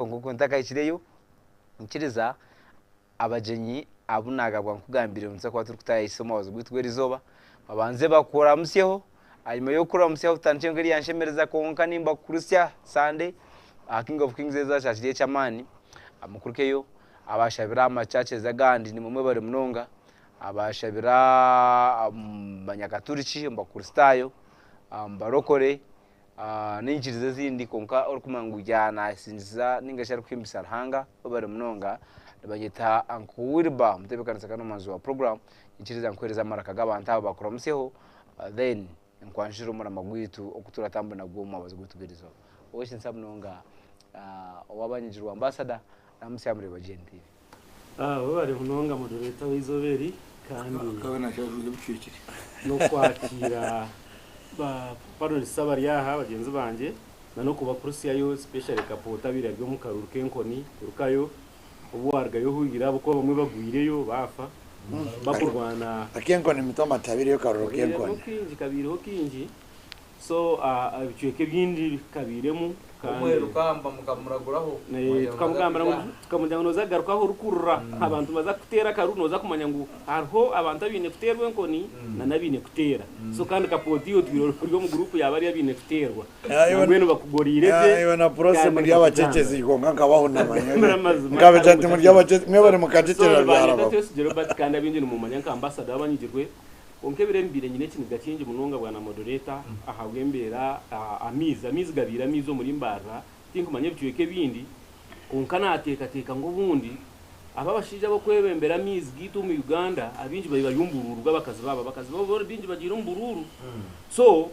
Kwonka ntakahikireyo, nyikiriza abagyenyi abu naagabwa nkugambire ngu nituza kuba turikutaayisa omwabazi gwaitu gw'erizooba babanze bakuramutsyeho, ahanyima y'okukuramutsyaho tutandikye nk'eryanshemereza kwonka nimbakurutsya Sande aha King of Kings eizooba kyaba kiri eky'amaani, mukurukeyo, abaashabira aha ma churches agandi nimwe mwebare munonga, abaashabira omu banyakaturiki, omu bakristaayo, omu barokore, N'enyikiriza ezindi kwonka orikumanya ngu yanasingiza ninga shi arikuhimbisa Ruhanga webare munonga. Nibanyeta Uncle Wilber omutebekanisa kandi omuhanzi wa program. Nyikiriza nkuhereze amaraka g'abantu aba bakuramutsyeho then nkwanjurire omurama gwaitu oku turatambure nagwo omu mwabazi gwaitu gw'erizooba. Ow'ekitinisa munonga ow'abanyigirwe Ambassador Ramutsya Mureeba GNTV. Webare munonga moderator w'eizooba eri kandi n'okwakira ba panelists abari aha bagyenzi bangye na n'okubakurusyayo especially Kapoota abaire ari omu karuru k'enkoni turukayo obu warugayo ohuriire ahabw'okuba abamwe bagwireyo baafa bakurwana. Ak'enkoni Mitoma tabireyo karuru k'enkoni. Kabairemu kaingi kabaireho kaingi. So ebicweka ebindi kabiiremu kandi. Obumwe Rukamba mukamuraguraho mwagira ngu naza Tukamugambira ngu kwija aha. tukamugira ngu noza kugaruka ahu orikurira abantu nibaza kukuteera akaruru noza kumanya ngu hariho abantu abaine kuteerwa enkoni na n'abaine kuteera. So kandi Kapooti iwe otwire ori omu guruupu ya bariya abaine kuteerwa. Nambwenu bakugoriire gye Iwe na Prossy kandi muri nkakugambira. abacecezi kwonka nkabahunama nyowe. Nkagambira amazima Nkabegira kandi nti muri mutakiri. abacecezi mwebare So mukacecera nibanyeta byarabagwa. Twesigye Robert kandi abaingi nimumanya nka ambassador w'abanyigirwe. Kwonka ebiro ebi mbaire nyine ekiniga kingi munonga bwana moderator ahabw'embeera amaizi, amaizi gabaire amaizi omuri Mbarara, tinkumanya ebicweka ebindi, kwonka nateekateeka ngu obundi aba abashaija ab'okwebembera amaizi gaitu omu Uganda abaingi babaire bari omu buruuru bw'abakazi baabo, abakazi baabo baingi bagiire omu buruuru so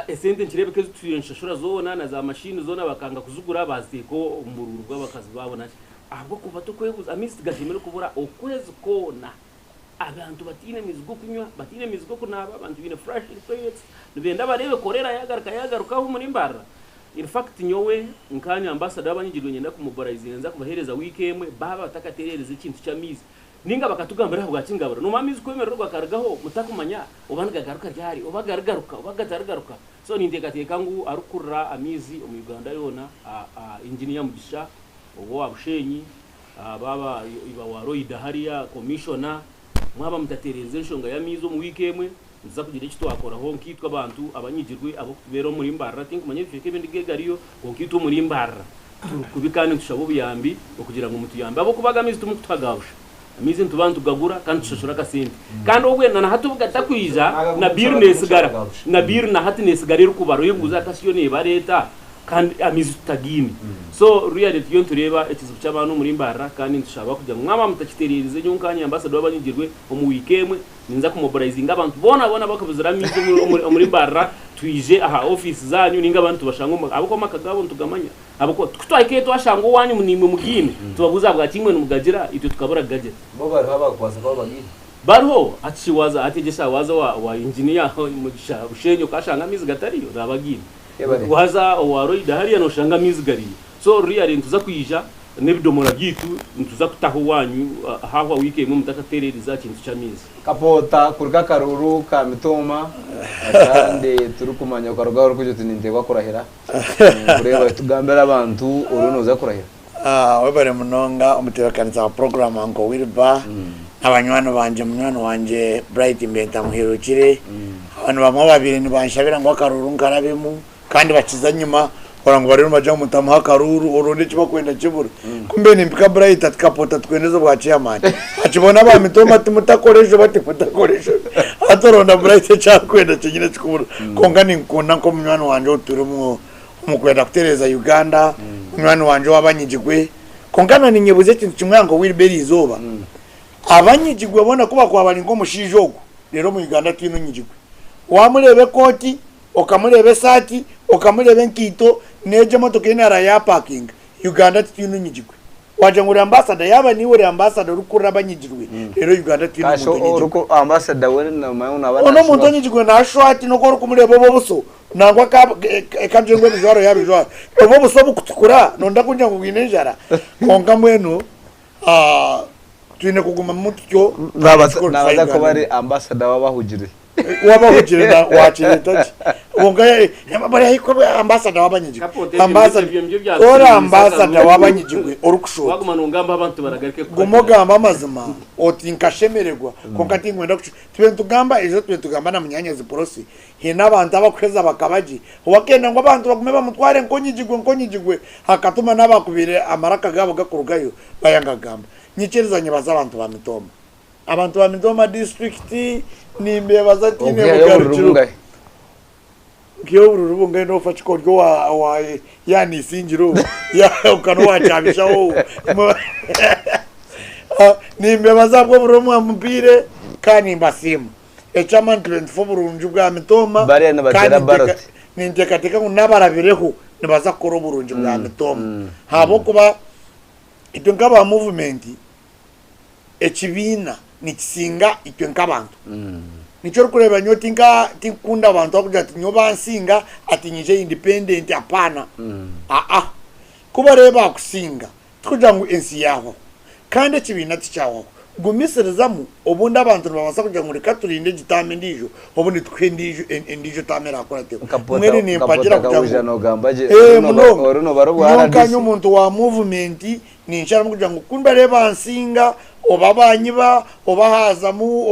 esente nikireebeka ezi tutwire nitushashura zoona na za mashini zoona bakanga kuzigura baziteeka omu buruuru bw'abakazi baabo naki ahabw'okuba tokwebuuza amaizi tigashemereire kubura okwezi kwona. Abantu bataine maizi g'okunywa, bataine maizi g'okunaaba, abantu baine flushing toilets, nibenda bareebe korera yagaruka yagarukaho omuri Mbarara. In fact nyowe nkaanye ambassador w'abanyigirwe niinyenda kumobilizinga nza kubaheereza wiiki emwe baaba batakatereereza ekintu ky'amaizi ninga bakatugambira ahabwaki nigabura. Noomanya amaizi kwemerera gakarugaho mutakumanya oba nigagaruka ryari, oba garigaruka oba gatarigaruka. So ninteekateeka ngu arikukurira amaizi omu Uganda yoona Engineer Mugisha owa Bushenyi, Baaba iba wa Loida hariya, commissioner, mwaba mutatereerize enshonga y'amaizi omu wiiki emwe, nituza kugira eki twakoraho nkaitwe abantu abanyigirwe ab'okutubeera omuri Mbarara. Tinkumanya ebicweka ebindi ge gariyo, kwonka itwe omuri Mbarara turi kubi kandi nitushaba obuyambi okugira ngu mutuyambe ahabw'okuba aga amaizi timukutuha ga busha. Amaizi nituba nitugagura kandi tushashura akasente. Kandi obwe na nahati obu gatakwija, na bill neesigara, na bill na hati neesigara erikubara. Oyebuuza ati yo neebara eta? Kandi amaizi tutagaine. So really turiyo nitureeba ekizibu ky'abaana omuri Mbarara kandi nitushaba kugira ngu mwaba mutakitereerize nyowe nkaanye ambassador w'abanyigirwe omu wiiki emwe ninza kumobilizinga abantu boona boona abakubuzire amaizi omuri Mbarara twije aha office zanyu ninga abandi tubashange omu ahabw'okuba amaka gaabo nitugamanya ahabw'okuba ku twahikayo twashanga owanyu naimwe mugaine tubabuuze ahabwaki imwe nimugagira itwe tukabura kugagira. Bo bariho abakubaasa kuba bagaine? Bariho hati shi waaza hati egyo eshaaha waaza owa engineer Mugisha Bushenyi okashanga amaizi gatariyo naaba againe. Waza owa Roida hariya noshanga amaizi gariyo. So really nituza kwija nebidomora byaitu nituza kutaho owanyu hahwa week emwe mutakatererize aha kintu kyamaizi. Kapoota kuruga akaruuru ka Mitooma kandi turikumanya okarugaho orikugira oti ninteekwa kurahira nkureeba tugambire abantu oriyo nooza kurahira. Webare munonga omutebekanisa wa program Uncle Wilber nabanywani bangye munywani wangye Bright Mbenta Muhirukire aba nibamwe ababaire nibanshabira ngu akaruuru nkarabemu kandi bakiza enyima ora ngu bariyo nibagira ngu mutamuha akaruuru oronde eki bakwenda kibure kumbe nimpika Bright ati Kapoota tukwendeze obwa chairman akibona aba Mitooma ati mutakora enshobi ati mutakora enshobi hati oronda Bright eki arikwenda kyenyine kikubura kwonka ninkukunda nk'omunywani wangye ou turi omu omu kwenda kutereeza Uganda, munywani wangye ow'abanyigigwe. Kwonka na ninyebuuza ekintu kimwe aha Wilber erizooba, abanyigigwe boona ku bakuba bari nk'omushaija ogu, reero omu Uganda twine onyigigwe. Waamureeba ekooti, okamureeba esaati, okamureeba enkaito, n'egyo emotoka ei naaraha yaapakinga, Uganda titwine onyigigwe. Waagira ngu ori ambasada, yaaba niiwe ori ambasada orikukurira abanyigirwe, reero Uganda titwine Kasha omuntu onyigirwe. oriku ambasada we nomanya ngu naaba Onu omuntu naashushwa. onyigirwe naashushwa ati n'oku orikumureeba obu obuso, nangwa ka ngire ngu ebijwaro yaabijwara, obu obuso obukutukura noyenda kungira ngu bwine enjara? Kwonka mbwenu twine kugumamu tutyo Naabaasa tukore kuba ari ambasada w'abahugire. Waaba ohugire na waakireeta gye. Kwonka bari haihi kuba ambasada w'abanyigigwe. Kapote ebyo Ambasada, ebyo nibyo bya ori sirimu ambasada sasa w'abanyigigwe orikushoota. Waguma nongamba abantu baragarike Guma kukuratira. ogambe amazima oti nkashemererwa kwonka tinkwenda kucu tube nitugamba ejo tube nitugamba na munyaanyazi Prossy haine abantu abakuheza bakaba gye owakenda ngu abantu bagume bamutware nk'onyigigwe nk'onyigigwe akatuma n'abakubaire amaraka gaabo gakurugayo bayanga kugamba. Nyikiriza nyebaze abantu ba Mitooma. Abantu ba Mitooma disiturikiti nimbebaza tihaine Okwihayo obururu bugarukiro. bungahi? Nkiha obururu bungahi nofa ki ori owa owa yanisingire obu okana owa kyabishaho obu. Nimbebaza ahabw'obururu obu mwampiire kandi nimbasiima. Eky'amaani tube nitufa oburungi bwa Mitooma Bariya nibateera kandi ballot. ninteekateeka ngu n'abarabireho nibaza kukora oburungi bwa Mitooma ahabw'okuba itwe nk'aba muvumenti ekibiina nikisinga itwe nk'abantu. Nikyo orikureeba nyowe tinka tinkukunda abantu abakugira ati nyowe bansinga ati nyije independent apaana. Aa ku barebe bakusinga tikugira ngu ensi yahwaho kandi ekibiina tikyahwaho. Gumisirizamu obundi abantu nibabaasa kugira ngu reka turinde egi taamu endiijo obundi tukuhe endiijo endiijo taamu erakurateho. Mbwenu nimpagira Nkapota kugira Kabuja ngu nogamba gye ee munonga oru nobara obwa nyowe nkanye RDC. omuntu wa movement Ninsharamu kugira ngu ku ndibareeba bansinga, oba banyiba, oba haazamu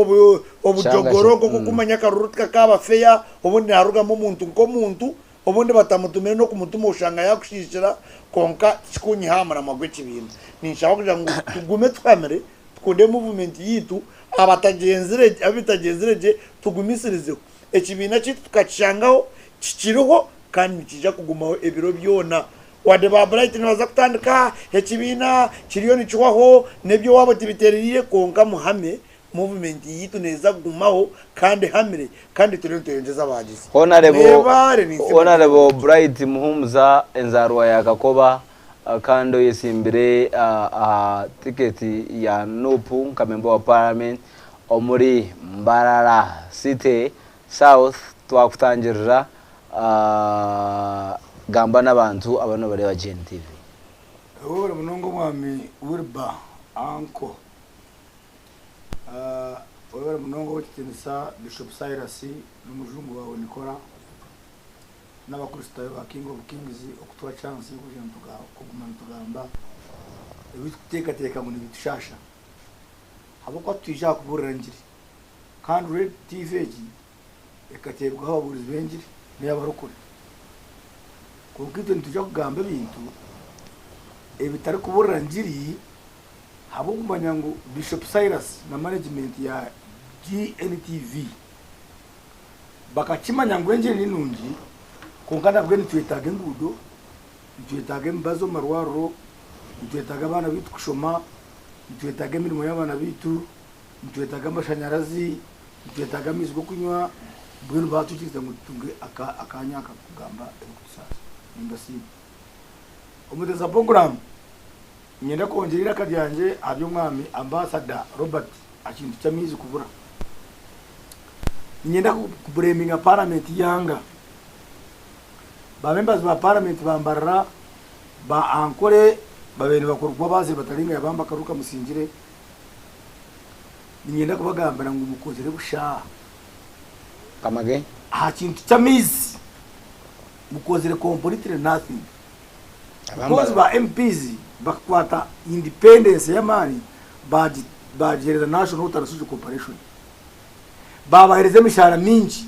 obujogoro nk'oku orikumanya akaruru tikakaaba feya, obundi niharugamu omuntu nk'omuntu, obundi batamutumire n'okumutuma oshanga yaakushiishira, kwonka tikikunyiha aha muramwa gw'ekibiina. Ninshaba kugira ngu tugume tuhamire, tukunde muvumenti yaitu, abatagyenzire abitagyenzire gye tugumisirizeho. Ekibiina kyaitu tukakishangaho kikiriho kandi nikiija kugumaho ebiro byona. Wadde ba Bright nibaza kutandika ekibiina kiriyo nikihwaho n'eby'owaabo tibitereriire kwonka muhame movement yaitu neeza kugumaho kandi ehamire kandi turiyo nitweyongyeza abahagizi. Mwebaare ninsiima Honarebo Bright Muhumuza enzaarwa ya Kakoba kandi oyesimbire aha tiketi ya Nup nka memba wa parliament omuri Mbarara City South twakutangirira Gamba n'abantu abariyo nibareeba GNTV. Webare munonga omwami Wilber Anko. Webare munonga owekitinisa Bishop Silas n'omujungu wawe Nicola n'abakristayo ba King of Kings okutuha chance y'okwija kuguma nitugamba ebitukuteekateeka ngu nibitushasha. Ahabw'okuba titwija aha kubuurira ngiri kandi Red TV egi ekateebwaho ababuurizi b'engiri n'ey'abarokore. Kwonka itwe nitwija kugamba ebintu ebitarikubuurira ngiri ahabw'okumanya ngu Bishop Silas na management ya GNTV bakakimanya ngu engiri ni nungi kwonka nabwe nitwetaaga enguudo, nitwetaaga emibazi omu marwariro, nitwetaaga abaana baitu kushoma, nitwetaaga emirimo y'abaana baitu, nitwetaaga amashanyarazi, Nitwetaaga amaizi g'okunywa, mbwenu baatwikiriza ngu tutunge akaanya aka kugamba ebirikutusaasa. Nimbasiima. Omuteesa puroguraamu, Niinyenda kwongyera eiraka ryangye aha by'Omwami Ambasada Robert aha kintu ky'amaizi kubura. Niinyenda kubureeminga Paramenti y'eihanga. Ba members ba Paramenti ba Mbarara, ba Ankole babaire nibakora kuba baazire bataringaya bambe akaruru kamusingire. Niinyenda kubagambira ngu mukozire busha Kamage. aha kintu ky'amaizi. Mukozire completely nothing. Because ba MPs bakakwata independence y'amaani baagiheereza National Water Resources Corporation. Baabaheereza emishaara mingi,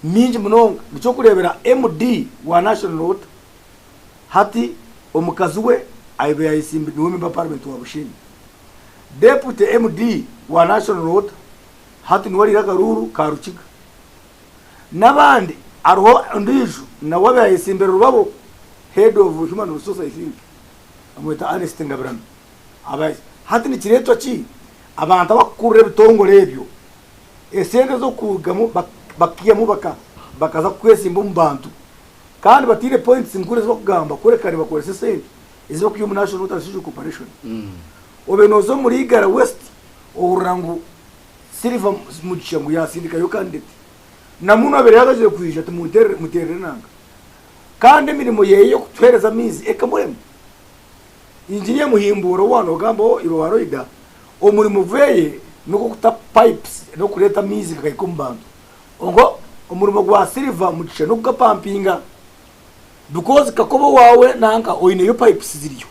mingi munonga. Nikyo orikureebera MD wa National Water hati omukazi we abaire yayesimbire niwe Member of Parliament wa Bushenyi. Deputy MD wa National Water hati niwe ariire akaruuru ka Rukiga. N'abandi hariho ondiijo nawe abaire ayesimbire Rubabo Head of Human Resource I think bamweta Ernest Ngabirano. Hati nikireetwa ki? Abantu abakukurira ebitongore ebyo esente z'okurugamu bakiihamu bakaza kwesimba omu bantu kandi bataine points nkuru ezi bakugamba kureka nibakoresa esente ezi barikwiha omu National Water Resources Corporation. Obe nooza omuri Igara West ohurira ngu Silver Mugisha ngu yaasindikayo candidate. Na munu abaire yaagazire kwija ati munteerere enanga. Kandi emirimo ye y'okutuheereza amaizi ekamurema. Engineer Muhimbuura ou waanogambaho iwe wa Loida, omurimo gweye n'ogw'okuta. pipes n'okureeta amaizi gakahika omu bantu. Kwonka omurimo gwa Silver Mugisha n'okugapampinga because kakuba owaawe nanka oineyo pipes ziriyo.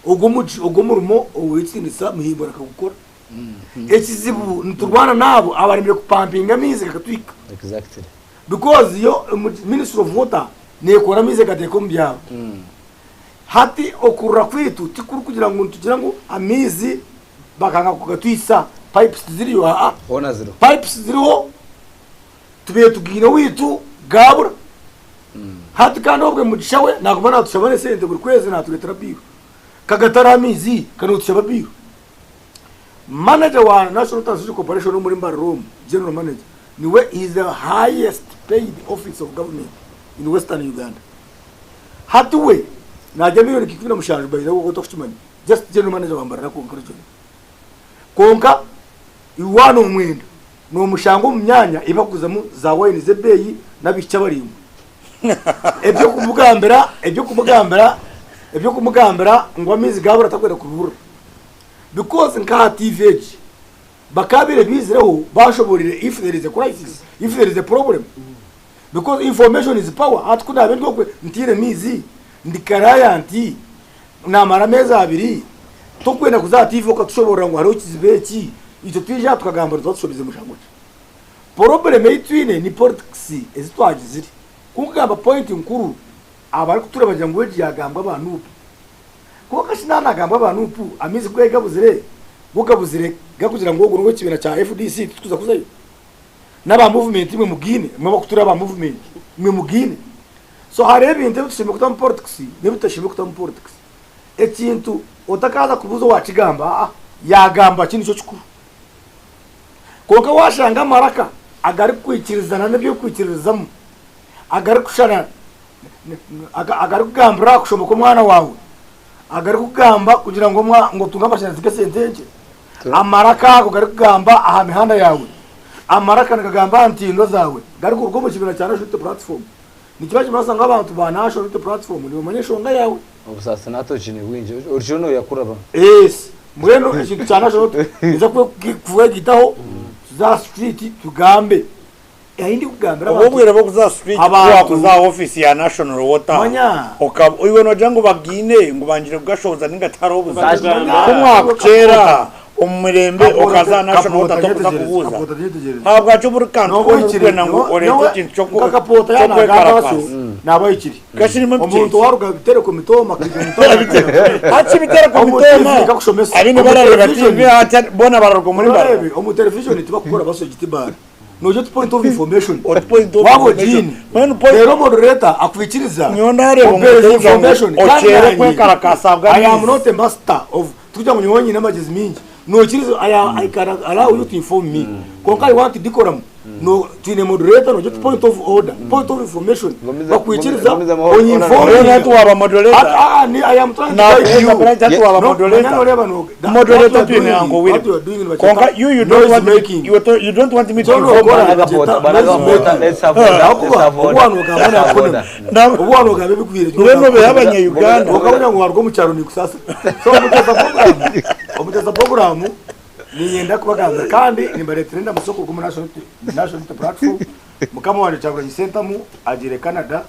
Ogwo ogwo omurimo ow'ekitiinisa Muhimbura akagukora. Ekizibu niturwana n'abo abaremire kupampinga amaizi gakatuhika. Exactly. Because yo Ministry of Water neekora amaizi egateeka omu byaro. Hati okurira kwaitu tikuri kugira ngu nitugira ngu amaizi bakanga kugatwisa pipes tiziriyo aa. Hoona ziriho. Pipes ziriho tubaire tugiine owaitu gabura. Hati kandi obwe Mugisha we naguma natushaba n'esente buri kwezi natureetera bill. Kagatari amaizi ka notushaba bill. Manager wa National Transmission Corporation omuri Mbarara omu, General Manager, niwe is the highest paid office of government in Western Uganda. Hati we naarya miriyoni nka 17 by the way otakukimanya just general manager wa Mbarara kwonka region. Kwonka iwe waaba nomwenda nomushanga omu myanya ei barikuguzamu za wayini z'ebeeyi n'abaishiki abaraingwa. Eby'okumugambira eby'okumugambira eby'okumugambira ngu amaizi gaabura takwenda kubihurira because nk'aha TV egi bakaabaire baizireho baashoboreire if there is a crisis, if there is a problem. Because information is power hati ku naabe ndi okwe ntiine maizi ndi client namara ameezi abiri tokwenda kuza aha TV okatushoboorora ngu hariho ekizibu eki itwe twija aha tukagamba nituba tushobize mushango ki? Problem ei twine ni politics ezi twagizire. Ku nkugamba point nkuru abarikutureeba bagira ngu egi yagambwa aba Nup. Kwonka shi naaba nagambwa aba Nup amaizi ku gari gabuzire go gabuzire gakugira ngu ogu n'owekibiina kya FDC titukuza kuzayo? N'aba movement imwe mugiine, imwe abakutura aba movement imwe mugiine. So hariho ebintu ebi tushemereire kuta omu politics n'ebi tutashemereire kuta omu politics. Ekintu otakaaza kubuuza owakigamba aa yaagamba ki nikyo kikuru. Kwonka waashanga amaraka agarikwikirizana n'ebi orikwikiririzamu, agarikushushana, agarikugambira aha kushoma kw'omwana waawe, agarikugamba kugira ngu ngu otunge amashanyarazi g'esente nkye, amaraka ago garikugamba aha mihanda yaawe, amaraka nigagamba aha ntindo zaawe, garikuruga omu kibiina kya National Unity Platform. Nikiba nikimanyisa ngu abantu ba National Unity Platform nibamanya enshonga yaawe. Obusaasi naatoki ni bwingi, orukiro nooyakuraba. Yes, mbwenu ekintu kya National Unity ninza kwegaitaho tuze aha street tugambe. Ahi ndikugambira Obu abantu. obwire bw'okuza aha street ku Abantu. waakuza aha ofiisi ya National Water Manya. okaba iwe noogira ngu bagiine ngu bangire kugashohoza ninga tihariho obuzibu. Batugamba. Ku mwakukyera omu mirembe okaza aha National Water tokuza kubuuza. Kapoota nyetegereze. Ahabwaki buri kantu Noba koona ohikire. orikwenda ngu Nyowe- oreete nyowe ekintu ky'oku- nka Kapoota yaaba nagamba ky'okwekarakaasa. atyo, naaba ahikire. Kashirimu Omuntu empikyeezi. waruga bitereko mitooma akaija omu tauni. Hati bitereko Omu mitooma TV kakushomesa. abine Omu barareeba television. TV hati boona bararuga omuri Mbarara. Orareebe, omu television tibakukora baswegiti baara. Nogira oti point of information. Oti point of Waaba information. ogiine. Mbwenu point- Reero moderator akwikiriza. Nyowe ndareeba Omuheereza omuntu information. ngu Kandi okyere nanye, kwekarakaasa I am bw'amaizi. not a master of tikugira ngu nyowe nyine amagezi mingi. Noikiriza I am, I can allow you to inform me. Kwonka I want decorum. No, twine moderator nogira oti point of order, point of information. Gumiza- Bakwikiriza gumiza mu- Mbwenu hati waaba moderator. Ah, ah, ni- I am trying to guide Nakubuuza you. Bright hati waaba No, moderator. manya noreeba no- that- Moderator what you are twine doing- Uncle what William. you are doing ni Kwonka bakyeta you don't noise want me, making. you, to- you don't want me to John inform Okora, you. Banaga banaga Noise let's have order, let's Ahakuba have order. obu wanu ogamba Let's have nakona. order. Obu wanu ogamba ebikuhire Mbwenu obe abanya-Uganda. Okamanya ngu waruga omu kyaro nikusasa. So omuteza program, omuteza program ninyenda kubagambira kandi nimbaretera endamutsyo kuruga omu National Unity- National Unity Platform. Mukama wangye Kyagulanyi Ssentamu agiire Canada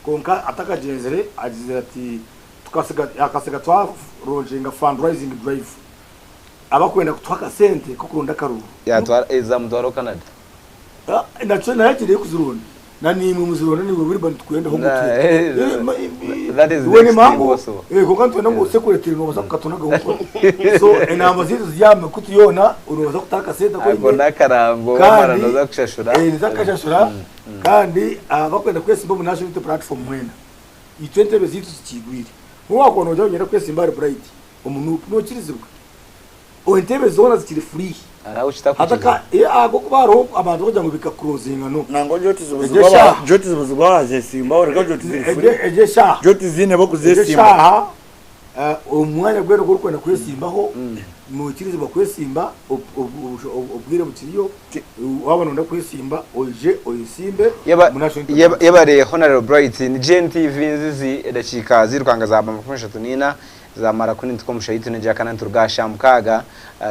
kwonka atakagyenzire agizire ati tukasiga akasiga twa launchinga fundraising drive abakwenda kutuha akasente k'okuronda akaruru. Yatwara ezamutwara Canada. Ah, nakyo nayo agiire kuzironda na niimwe muzironda niiwe Wilber nitukwendaho ngu Nah, tu- eh, Eh, ma- that is iwe ni next mangu impossible. eh, konka nitwenda ngu secretary nobaasa kukatunagaho so enamba zaitu ziri aha mikutu yoona nobaasa kutaha akasente aku Ako oine n'akarango wamara kandi noza kushashura. eh, niza kukashashura kandi abakwenda kwesimba omu National Unity Platform mwena itwe entebe zaitu zikiigwire n'owakuba nogira ngu niinyenda kwesimba ahari Bright omu NUP nokirizibwa entebe zoona zikiri free Hariho ahu kitakukiza. Hataka eh, ahabw'okuba hariho abantu abakugira ngu bikakurozinga no. Nangwa Joti Egyo zibuzibwa aba eshaaha. Joti zibuzibwa abazesimba oreka Joti ziri Egyo free. egyo eshaaha. Joti ziine Egyo b'okuzesimba. eshaaha eh, omu mwanya gwena ogu orikwenda kwesimbaho. Noikirizibwa kwesimba obwire bukiriyo, waaba noyenda kwesimba oije oyesimbe omu National Unity Platform. Yebare Honarebo Bright. Ni GNTV nzizi edakiika zirukanga zaba 34 zamara kuni nituka omushaitu n'egyakana nituruga aha shaaha mukaaga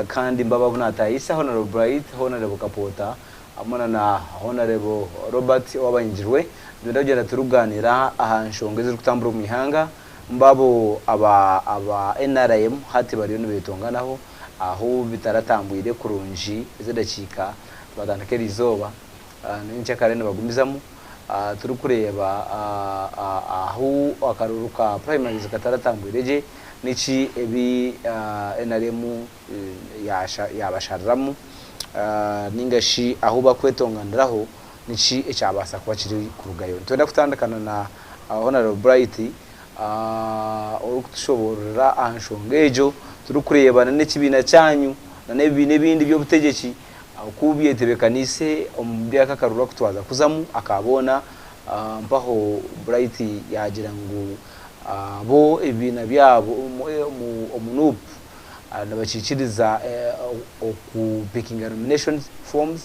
kandi mbaba abu natayisa Honarebo Bright, Honarebo Kapoota hamwe na na Honarebo Robert owabanyigirwe. Nitwenda kugyenda turikuganira aha nshonga ezirikutambura omu ihanga. Mbabo aba aba nrm hati bariyo nibetonganaho ahu bitaratambwire kurungi ezi edakiika twatandika erizooba nyenkyakare nibagumizamu turikureeba ahu akaruru ka primaries kataratambwire gye niki ebi nrm yabashariramu ninga shi ahu bakwetonganiraho Niki ekyabaasa kuba kiri kurugayo? Nitwenda kutandikana na Honarebo Bright orikutushoboororera aha nshonga egyo turikureeba n'ekibiina kyanyu n'ebibiina ebindi by'obutegyeki oku byetebekaniise omu by'aka akaruru aku twaza kuzamu aka boona. Mpaho Bright yaagira ngu bo ebibiina byabo omu Nup nibakiikiriza okupikinga nomination forms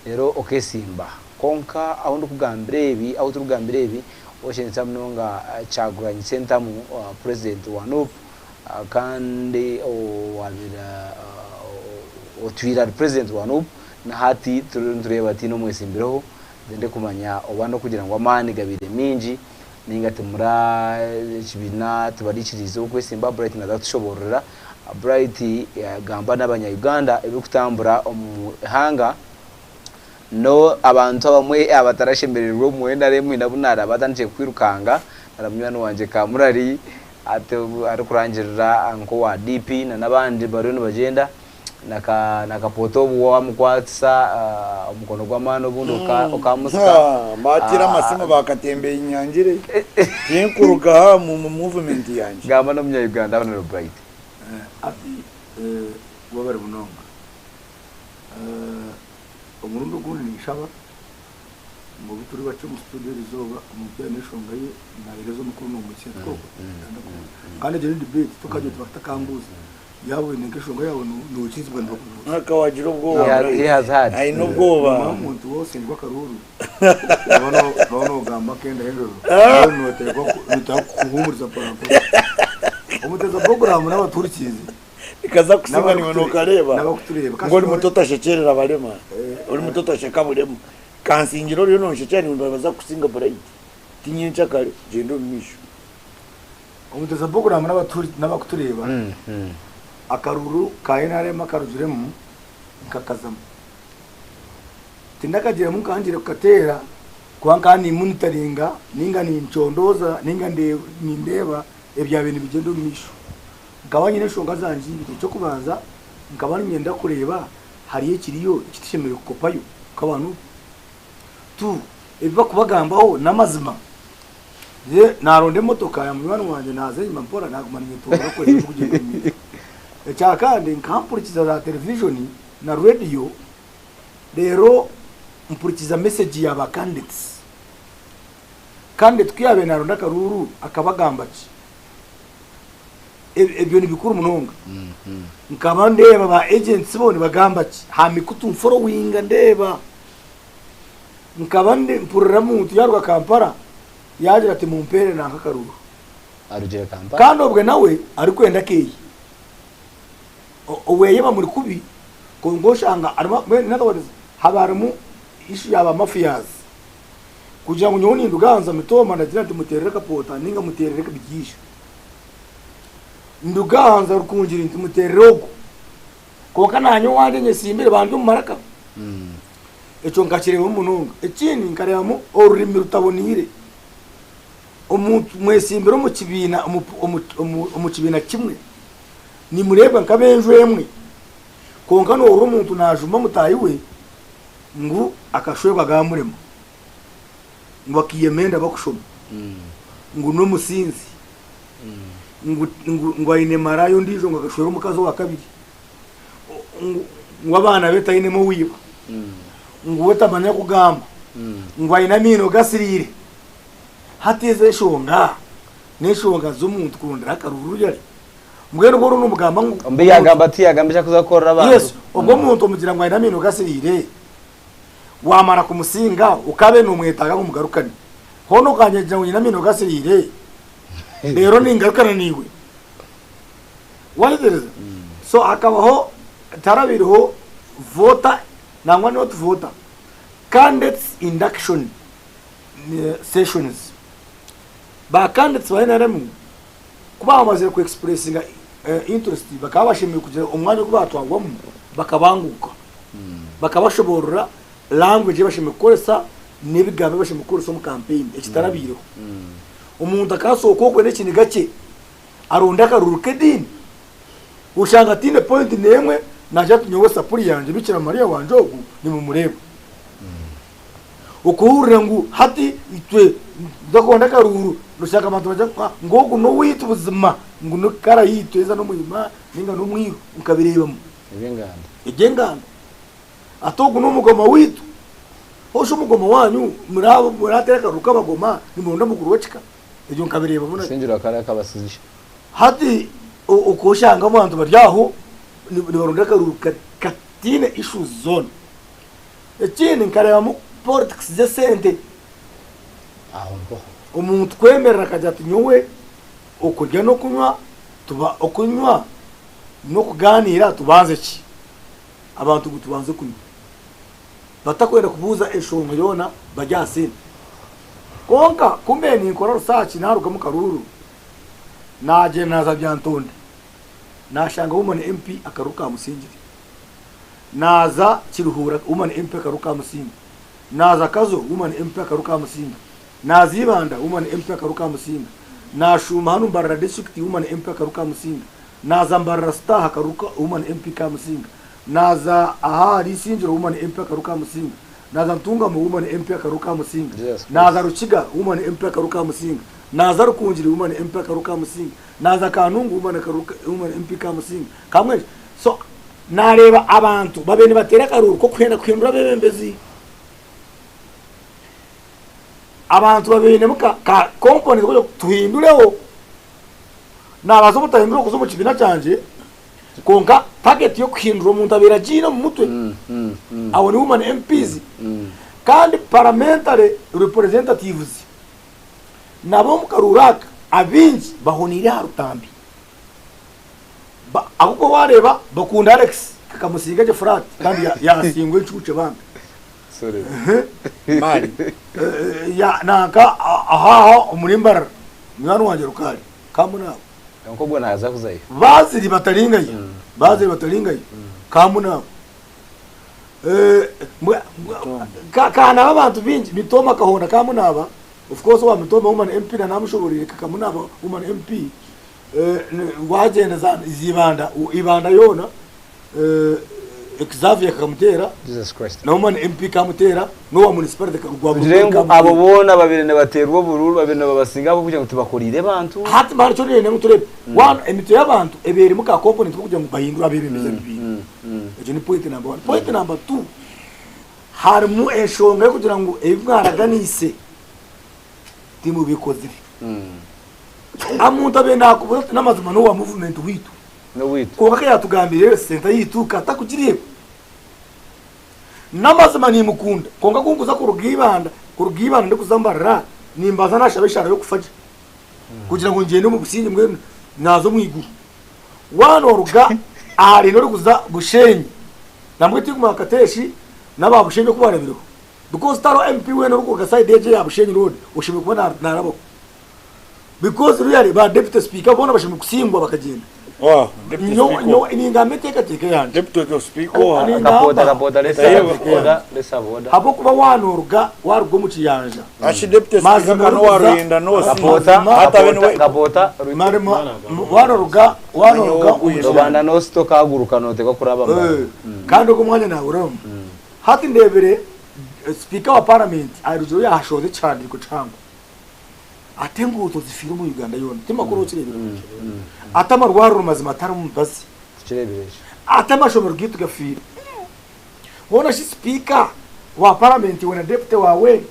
Reero okeesimba. Kwonka ahu ndikugambira ebi, ahu turikugambira ebi, Okyentsa munonga Kyagulanyi Ssentamu, Purezidenti wa Nup kandi owaabaire otwire ari Purezidenti wa Nup, na hati turiyo nitureeba tihaine omwetsimbireho, nitwenda kumanya oba n'okugira ngu amaani gabaire maingi nainga timura ekibiina tibarikiriize okwesimba, Bright naaza kutushoboororera. Bright yagamba n'abanya Uganda ebirikutambura omu ihanga no abantu abamwe abatarashemerererwe omu NRM nabo nara batandikire kwirukanga nara munywani wangye Kamurari arikurangirira nkowa DP na nabandi bariyo nibagyenda na Kapoota obu wamukwatisa omukono gw'amaani obundi okamusika. Bateera amasimu bakatembeya enyangire tinkuruga aha mu movement yangye. Gamba n'omunya Uganda Honourable Bright. Ati webare munonga. Omurundi ogundi ninshaba ngu obu turi bakye omu studio erizooba omuntu yaaba n'enshonga ye nahereza omukuru nomuhitsya tikwo? Kandi egyo ni debate tokagira oti batakambuuza. Yaaba oine nk'enshonga yaawe nokirizibwa nibakubuuza. Nka wagira obwoba He has, he has had. Aine obwoba. Nyuma omuntu wosingwa akaruuru nooba nooba nogamba akenda enjojo mbwenu noteekwa noteekwa kuhuumuriza mpora mpora. Omuteeza puroguraamu n'abatuhurikiize Ekaza kusinga niiwe nokareeba n'abakutureeba ngu ori muto otashekyerera abarema, ori muto otasheka burema. Kansingire oriyo nonshekyera niiwe nibaza kukusinga Bright. Ti nyenkyakare, gyenda omu maisho. Omuteeza puroguraamu n'abakutureeba akaruru ka nrm akarugiremu nkakazamu. Tindakagiremu nkangire kukateera kuba nkaba nimonitaringa ninga nincondooza ninga nindeeba ebyabaire nibigyenda omu maisho. Nkaba nyine enshonga zangye ibiri. Eky'okubanza nkaba niinyenda kureeba hariyo ekiriyo eki tushemereire kukopayo nk'abantu. Tu, ebi barikubagambaho n'amazima. Nze naaronda emotoka ya munywani wangye naaza enyima mpora naaguma ninyetoorora kureeba ekirikugyenda omu maisho. Ekya kandi nkaba mpurikiza za terevijoni na rediyo reero mpurikiza mesegi ya ba candidates. Candidate ku yaabaire naaronda akaruuru akaba agamba ki? Ebyo ni bikuru munonga. Nkaba ndeeba ba agents bo nibagamba ki aha mikutu nforowinga ndeeba. Nkaba mpurira omuntu yaaruga Kampala yaagira ati mumpeere nanka akaruru. Arugire Kampala. Kandi obwe nawe arikwenda akeeye. Oweye bamuri kubi kwonka oshanga harimu in other words haba harimu issue ya ba mafias. Kugira ngu nyowe ninduga nza Mitooma ndagira nti muteerere Kapoota ninga muteerere Bigiisha. Nduga aha nza Rukungiri nti muteerere ogu. Kwonka naanye owangye nyesimbire bandi omu maraka. Ekyo nkakireebamu munonga. Ekindi nkareebamu orurimi rutaboneire. Omuntu mwesimbire omu kibiina omu kibiina kimwe, nimureebwa nk'ab'enju emwe, kwonka noohurira omuntu naajuma mutaahi we ngu akashwerwa gaamurema, ngu akaiyema enda bakushoma, ngu n'omusinzi, ngu aine maraaya ondiijo ngu akashwera omukazi owa kabiri. Ngu abaana be tainemu owiiba, ngu we tamanya kugamba, ngu aine amaino gasiriire. Hati ezo enshonga n'enshonga z'omuntu kurondera akaruru yari. Mbwenu obwo oriho nomugamba ngu. Mbi yagamba tiyagamba eki arikuza kukorera abantu. Yes, obwo omuntu omugira ngu aine amaino gasiriire, wamara kumusinga okabe nomwetaaga ngu mugarukane. Hoona okanyegira ngu nyine amaino gasiriire, reero ningarukana naiwe. Wayetegyereza? So hakabaho tiharabaireho voter nangwa not voter, candidates induction sessions. Ba candidates ba nrm ku baamazire ku expressinga interest bakaba bashemereire kugira omwanya ogu baatwarwamu bakabanguuka, bakabashoboorora language ei bashemereire kukoresa n'ebigambo ebi bashemereire kukoresa omu campaign ekitarabaireho. Omuntu akasooka okwe n'ekiniga kye aronda akaruru k'ediini oshanga ataine point n'emwe naagira ati nyowe sapuri yangye Bikira Maria wangye ogu nimumureeba. Okuhurira ngu hati itwe nituza akaruuru noshanga abantu nibagira ngu ngu ogu n'owaitu buzima ngu ni kara yaitu eza n'omwima ninga n'omwiru nkabireebamu. Eby'enganda. Eby'enganda. Ati ogu n'omugoma waitu. Hoshi omugoma waanyu murateera akaruuru k'abagoma nimuronda mukuru w'ekika? Ebyo nkabireebamu. Singira kare akabasizya. Hati oshanga abantu bari aho nibaronda akaruuru kataine issues zoona. Ekindi nkareebamu politics z'esente. Aho mpaho. Omuntu kwemerera akagira ati nyowe okurya n'okunywa tuba okunywa n'okugaaniira tubanze ki? Abantu ngu tubanze kunywa. Batakwenda kubuuza enshonga yoona bari aha sente. Kwonka ku mbaire ninkora research naaruga omu karuuru, naagyenda naaza Lyantonde, naashanga woman MP akaruuru kaamusingire. Naaza Kiruhura woman MP akaruuru kamusinga, naaza Kazo woman MP akaruuru kamusinga, naaza Ibanda woman MP akaruuru kamusinga, naashuuma hanu Mbarara district woman MP akaruuru kamusinga, naaza Mbarara Star akaruuru ka woman MP kamusinga, naaza aha ahari Isingiro woman MP akaruuru kamusinga, naaza Ntungamo woman MP akaruuru kamusinga, Jesus Christ. naaza Rukiga woman MP akaruuru kamusinga, naaza Rukungiri woman MP akaruuru kamusinga, naaza Kanungu woman akaruuru woman MP kamusinga, kamwe so Naareeba abantu babaire nibateera akaruuru k'okuhenda kuhindura abeebembezi. Abantu babainemu ka ka component k'okugira ngu tuhindureho. Naabaasa obutahindura okuza omu kibiina kyangye, kwonka target y'okuhindura omuntu abaire agiine omu mutwe. Abo ni women MPs. Kandi parliamentary representatives nabo omu karuuru aka abaingi bahoniire aha rutambi. Ahabw'okuba waareeba bakunda Alex kakamusinga gye flat kandi yaasingwa encuukye bambi. Mali. Nanka ahaaha omuri Mbarara munywani wangye Rukaari Kamunaabo. Kwonka ogwo naaza kuzayo. Baaziri bataringayo, baaziri bataringayo Kamunaabo. Kaanaaba abantu baingi, Mitooma Kahonda Kamunaaba, of course owa Mitooma woman MP na naamushoboreire Kamunaaba woman MP. Wagyenda za Ibanda, Ibanda yoona Xavier kakamutera Jesus Christ. na woman MP kamutera n'owa municipality gwa Tugire ngu abo boona babire nibateerwa oburuuru babire nibabasinga ahabw'okugira ngu tibakoriire bantu. Hati mbara nikyo ndenda ngu tureebe one emitwe y'abantu eba erimu ka component k'okugira ngu bahindure abeebembezi b'ebibiina. Egyo ni point number one. Point number two, harimu enshonga y'okugira ngu ebi mwaraganiise timubikozire. Omuntu abaire nakubuuza ati n'amazima n'owa movement waitu. N'owaitu. Kwonka ka yatugambire health center yaitu ka atakugireeba. N'amazima nimukunda kwonka ku nkuza kuruga Ibanda, kuruga Ibanda ndikuza Mbarara nimbanza nashaba eshaara y'okufa gye kugira ngu ngyende omu busingye mbwenu naaza omu iguru. Waanoruga ahari orikuza Bushenyi nambwo tinkumanya Kateshi n'aba Bushenyi oku barabireho because tihariho MP weena orikuruga side egyo eya Bushenyi road oshemereire kuba narabaho. Because really ba deputy speaker boona bashemereire kusingwa bakagyenda. Oh, deputy Nyowe speaker. nyowe ningamba enteekateeka eyangye. Deputy speaker oha? Ningamba Kapota kapota let's have enteekateeka order eyangye. let's have order. Habw'okuba waanoruga waruga omu kiyanja. Ashi deputy speaker Mazima kano orikuza waruhinda nosi. Kapota mazima Hata kapota bene we kapota marima waanoruga waanoruga omu Rubanda kiyanja. nosita okahaguruka notekwa kuraba Eh, Mbarara. kandi ogwo omwanya naagurabamu. Hati ndeebire sipiika wa paramenti arugireho yaashohoza ekihandiiko kihango. Ate enguuto zifiire omu Uganda yoona, ti makuru okireebire? Ate amarwariro mazima tarimu mibazi? Tukireebire ekyo. Ate amashomero gaitu gafiire? Hoona shi sipiika wa paramenti iwe na deputy waawe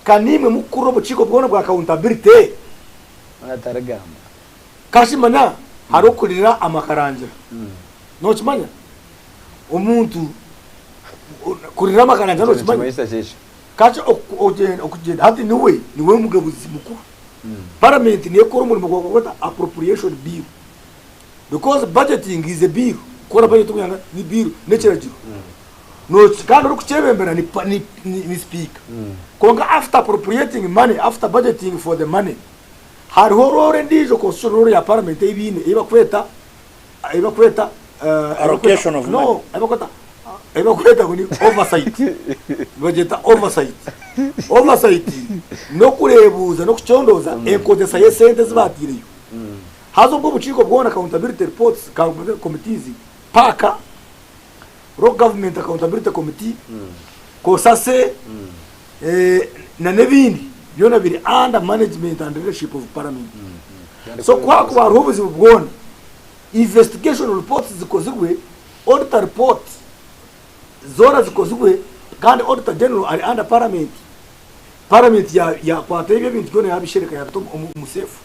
ka niimwe mukukurira obukiiko bwona bwa accountability? Hoona tarigamba. Kashi manya. Hariho okurira amakarangira. Nokimanya? Omuntu kurira amakarangira nokimanya? Nikimanyisa ki ekyo? Kakye ogyenda okugyenda hati niwe niwe mugabuzi mukuru. Parliament niyo ekukora omurimo gwa gweta appropriation bill. Because budgeting is a bill. Kukora budget omu ihanga ni bill n'ekiragiro. Noki kandi orikukyebembera ni pa ni ni speaker. Kwonka after appropriating money, after budgeting for the money, hariho role endiijo constitutional role ya parliament ei baine ei bakweta ei bakweta Allocation of no money. ei bakweta ei bakweta ngu ni oversight. Nibagyeta oversight. Oversight n'okureebuuza n'okucondooza enkozesa y'esente ezi baataireyo. Haza obwo obukiiko bwona accountability reports accountability committees paaka Local Government Accountability Committee, COSASE, na n'ebindi byona biri under management and leadership of Parliament. So ku hakuba hariho obuzibu bwona, investigation reports zikozirwe, auditor report zoona zikozirwe kandi Auditor General ari under Parliament. Parliament yakwata ebyo ebintu byona yabishereka yabita omu safe.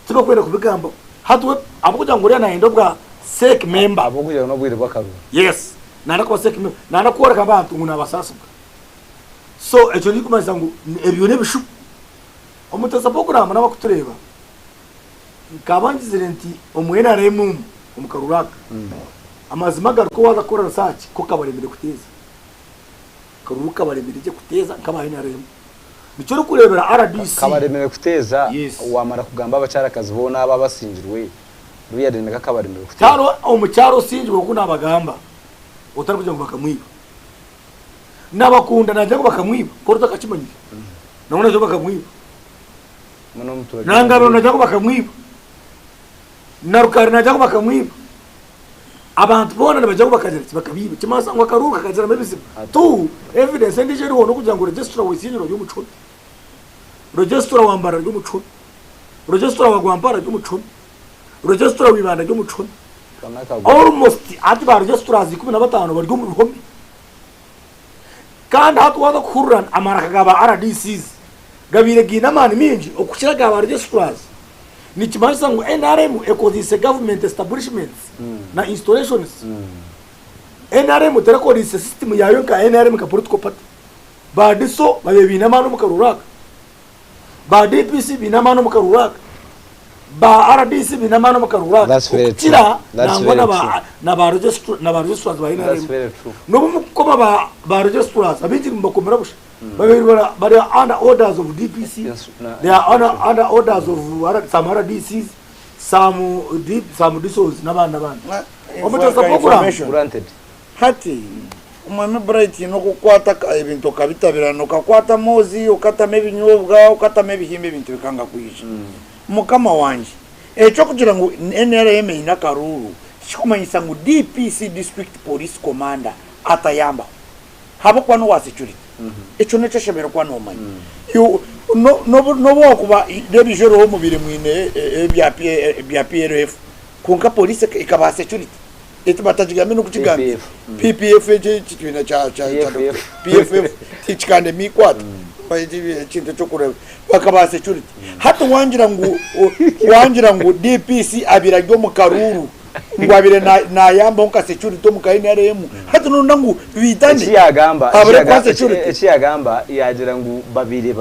Tibakwenda kubigambaho. Hati we ahabw'okugira ngu oriya nayenda obwa sec member. Ahabw'okugira ngu n'obwire bw'akaruru. Yes. Nayenda kuba sec member. Nayenda kworeka abantu ngu nabasaasibwa. So ekyo nikikumanyisa ngu ebyo n'ebishuba. Omutesa Program n'abakutureeba, nkaba ngizire nti omu NRM omu, omu karuru aka, amazima agari ku waaza kukora research ko kabaremire kuteeza. Akaruru kabaremire gye kuteeza nk'aba NRM. Nikyo orikureebera rdc. Kabaremire kuteeza Yes. wamara kugamba abakyarakazi boona abo abasingirwe really niko kabaremire kuteeza. Tihariho omukyara osingirwe oku nabagamba otarikugira ngu bakamwiba. Nabakunda nagira ngu bakamwiba kori otakakimanyire. Nangwa nagira ngu bakamwiba. Hamwe n'omuturage Na Ngabiro nagira ngu bakamwiba. Na Rukari nagira ngu bakamwiba. Abantu boona nibagira ngu bakagira ki? Bakabiiba. Kimanyisa ngu akaruuru kakagiramu ebizibu. Tu, evidence endiijo eriho n'okugira ngu registrar w'Isingiro ari omu kihome, registrar wa Mbarara ari omu kihome, registrar wa Rwampara ari omu kihome, registrar wa Ibanda ari omu kihome. Almost hati ba registrars 15 bari omu bihome. Kandi hati waaza kuhurira amaraka ga ba RDCs gabaire gaine amaani maingi okukira aga ba registrars. Nikimanyisa ngu nrm ekozeise government establishments na installations. Nrm terekoreise system yaayo nka nrm nka political party. Ba DISO babaire baine amaani omu karuuru aka, ba DPC baine amaani omu karuuru aka, ba RDC baine amaani omu karuuru aka That's very true. okukira That's nangwa very na ba true. na ba registra na ba registrars ba That's nrm. very true. N'obu mukukoma ba ba registrars abaingi nimubakomera busha. Babiri bara bari under orders of DPC, Yes, na- they are under, under orders of some RDCs, some D, some DSOs n'abandi n'abandi. Omutasa program Information. Granted. Hati omwami Bright n'okukwata ka- ebintu okabitabirana okakwata amoozi okatamu ebinyobwa okatamu ebihimba ebintu bikanga kwija mukama wangye ekyokugira ngu NRM eine akaruuru tikikumanyisa ngu DPC district police commander atayambaho Ahabw'okuba n'owa security. Ekyo nikyo oshemereire kuba noomanya. Iwe no- n'obu n'obu wakuba n'ebiija oriho omubiire mwine ebya P ebya PLF kwonka police ekabaha security. Eti batagigambe n'okukigamba. PPF. PPF ekyo ekibiina kya kya kya PFF. PFF tikikandema eikwata. Ekintu eky'okureeba. Bakabaha security. Hati wangira ngu wangira ngu DPC abaire ari omu karuuru ngu abaire nayambaho nka security omu ka NRM hati noronda ngu biitane Eki yagamba abure kuha security. Eki yagamba yagira ngu babaire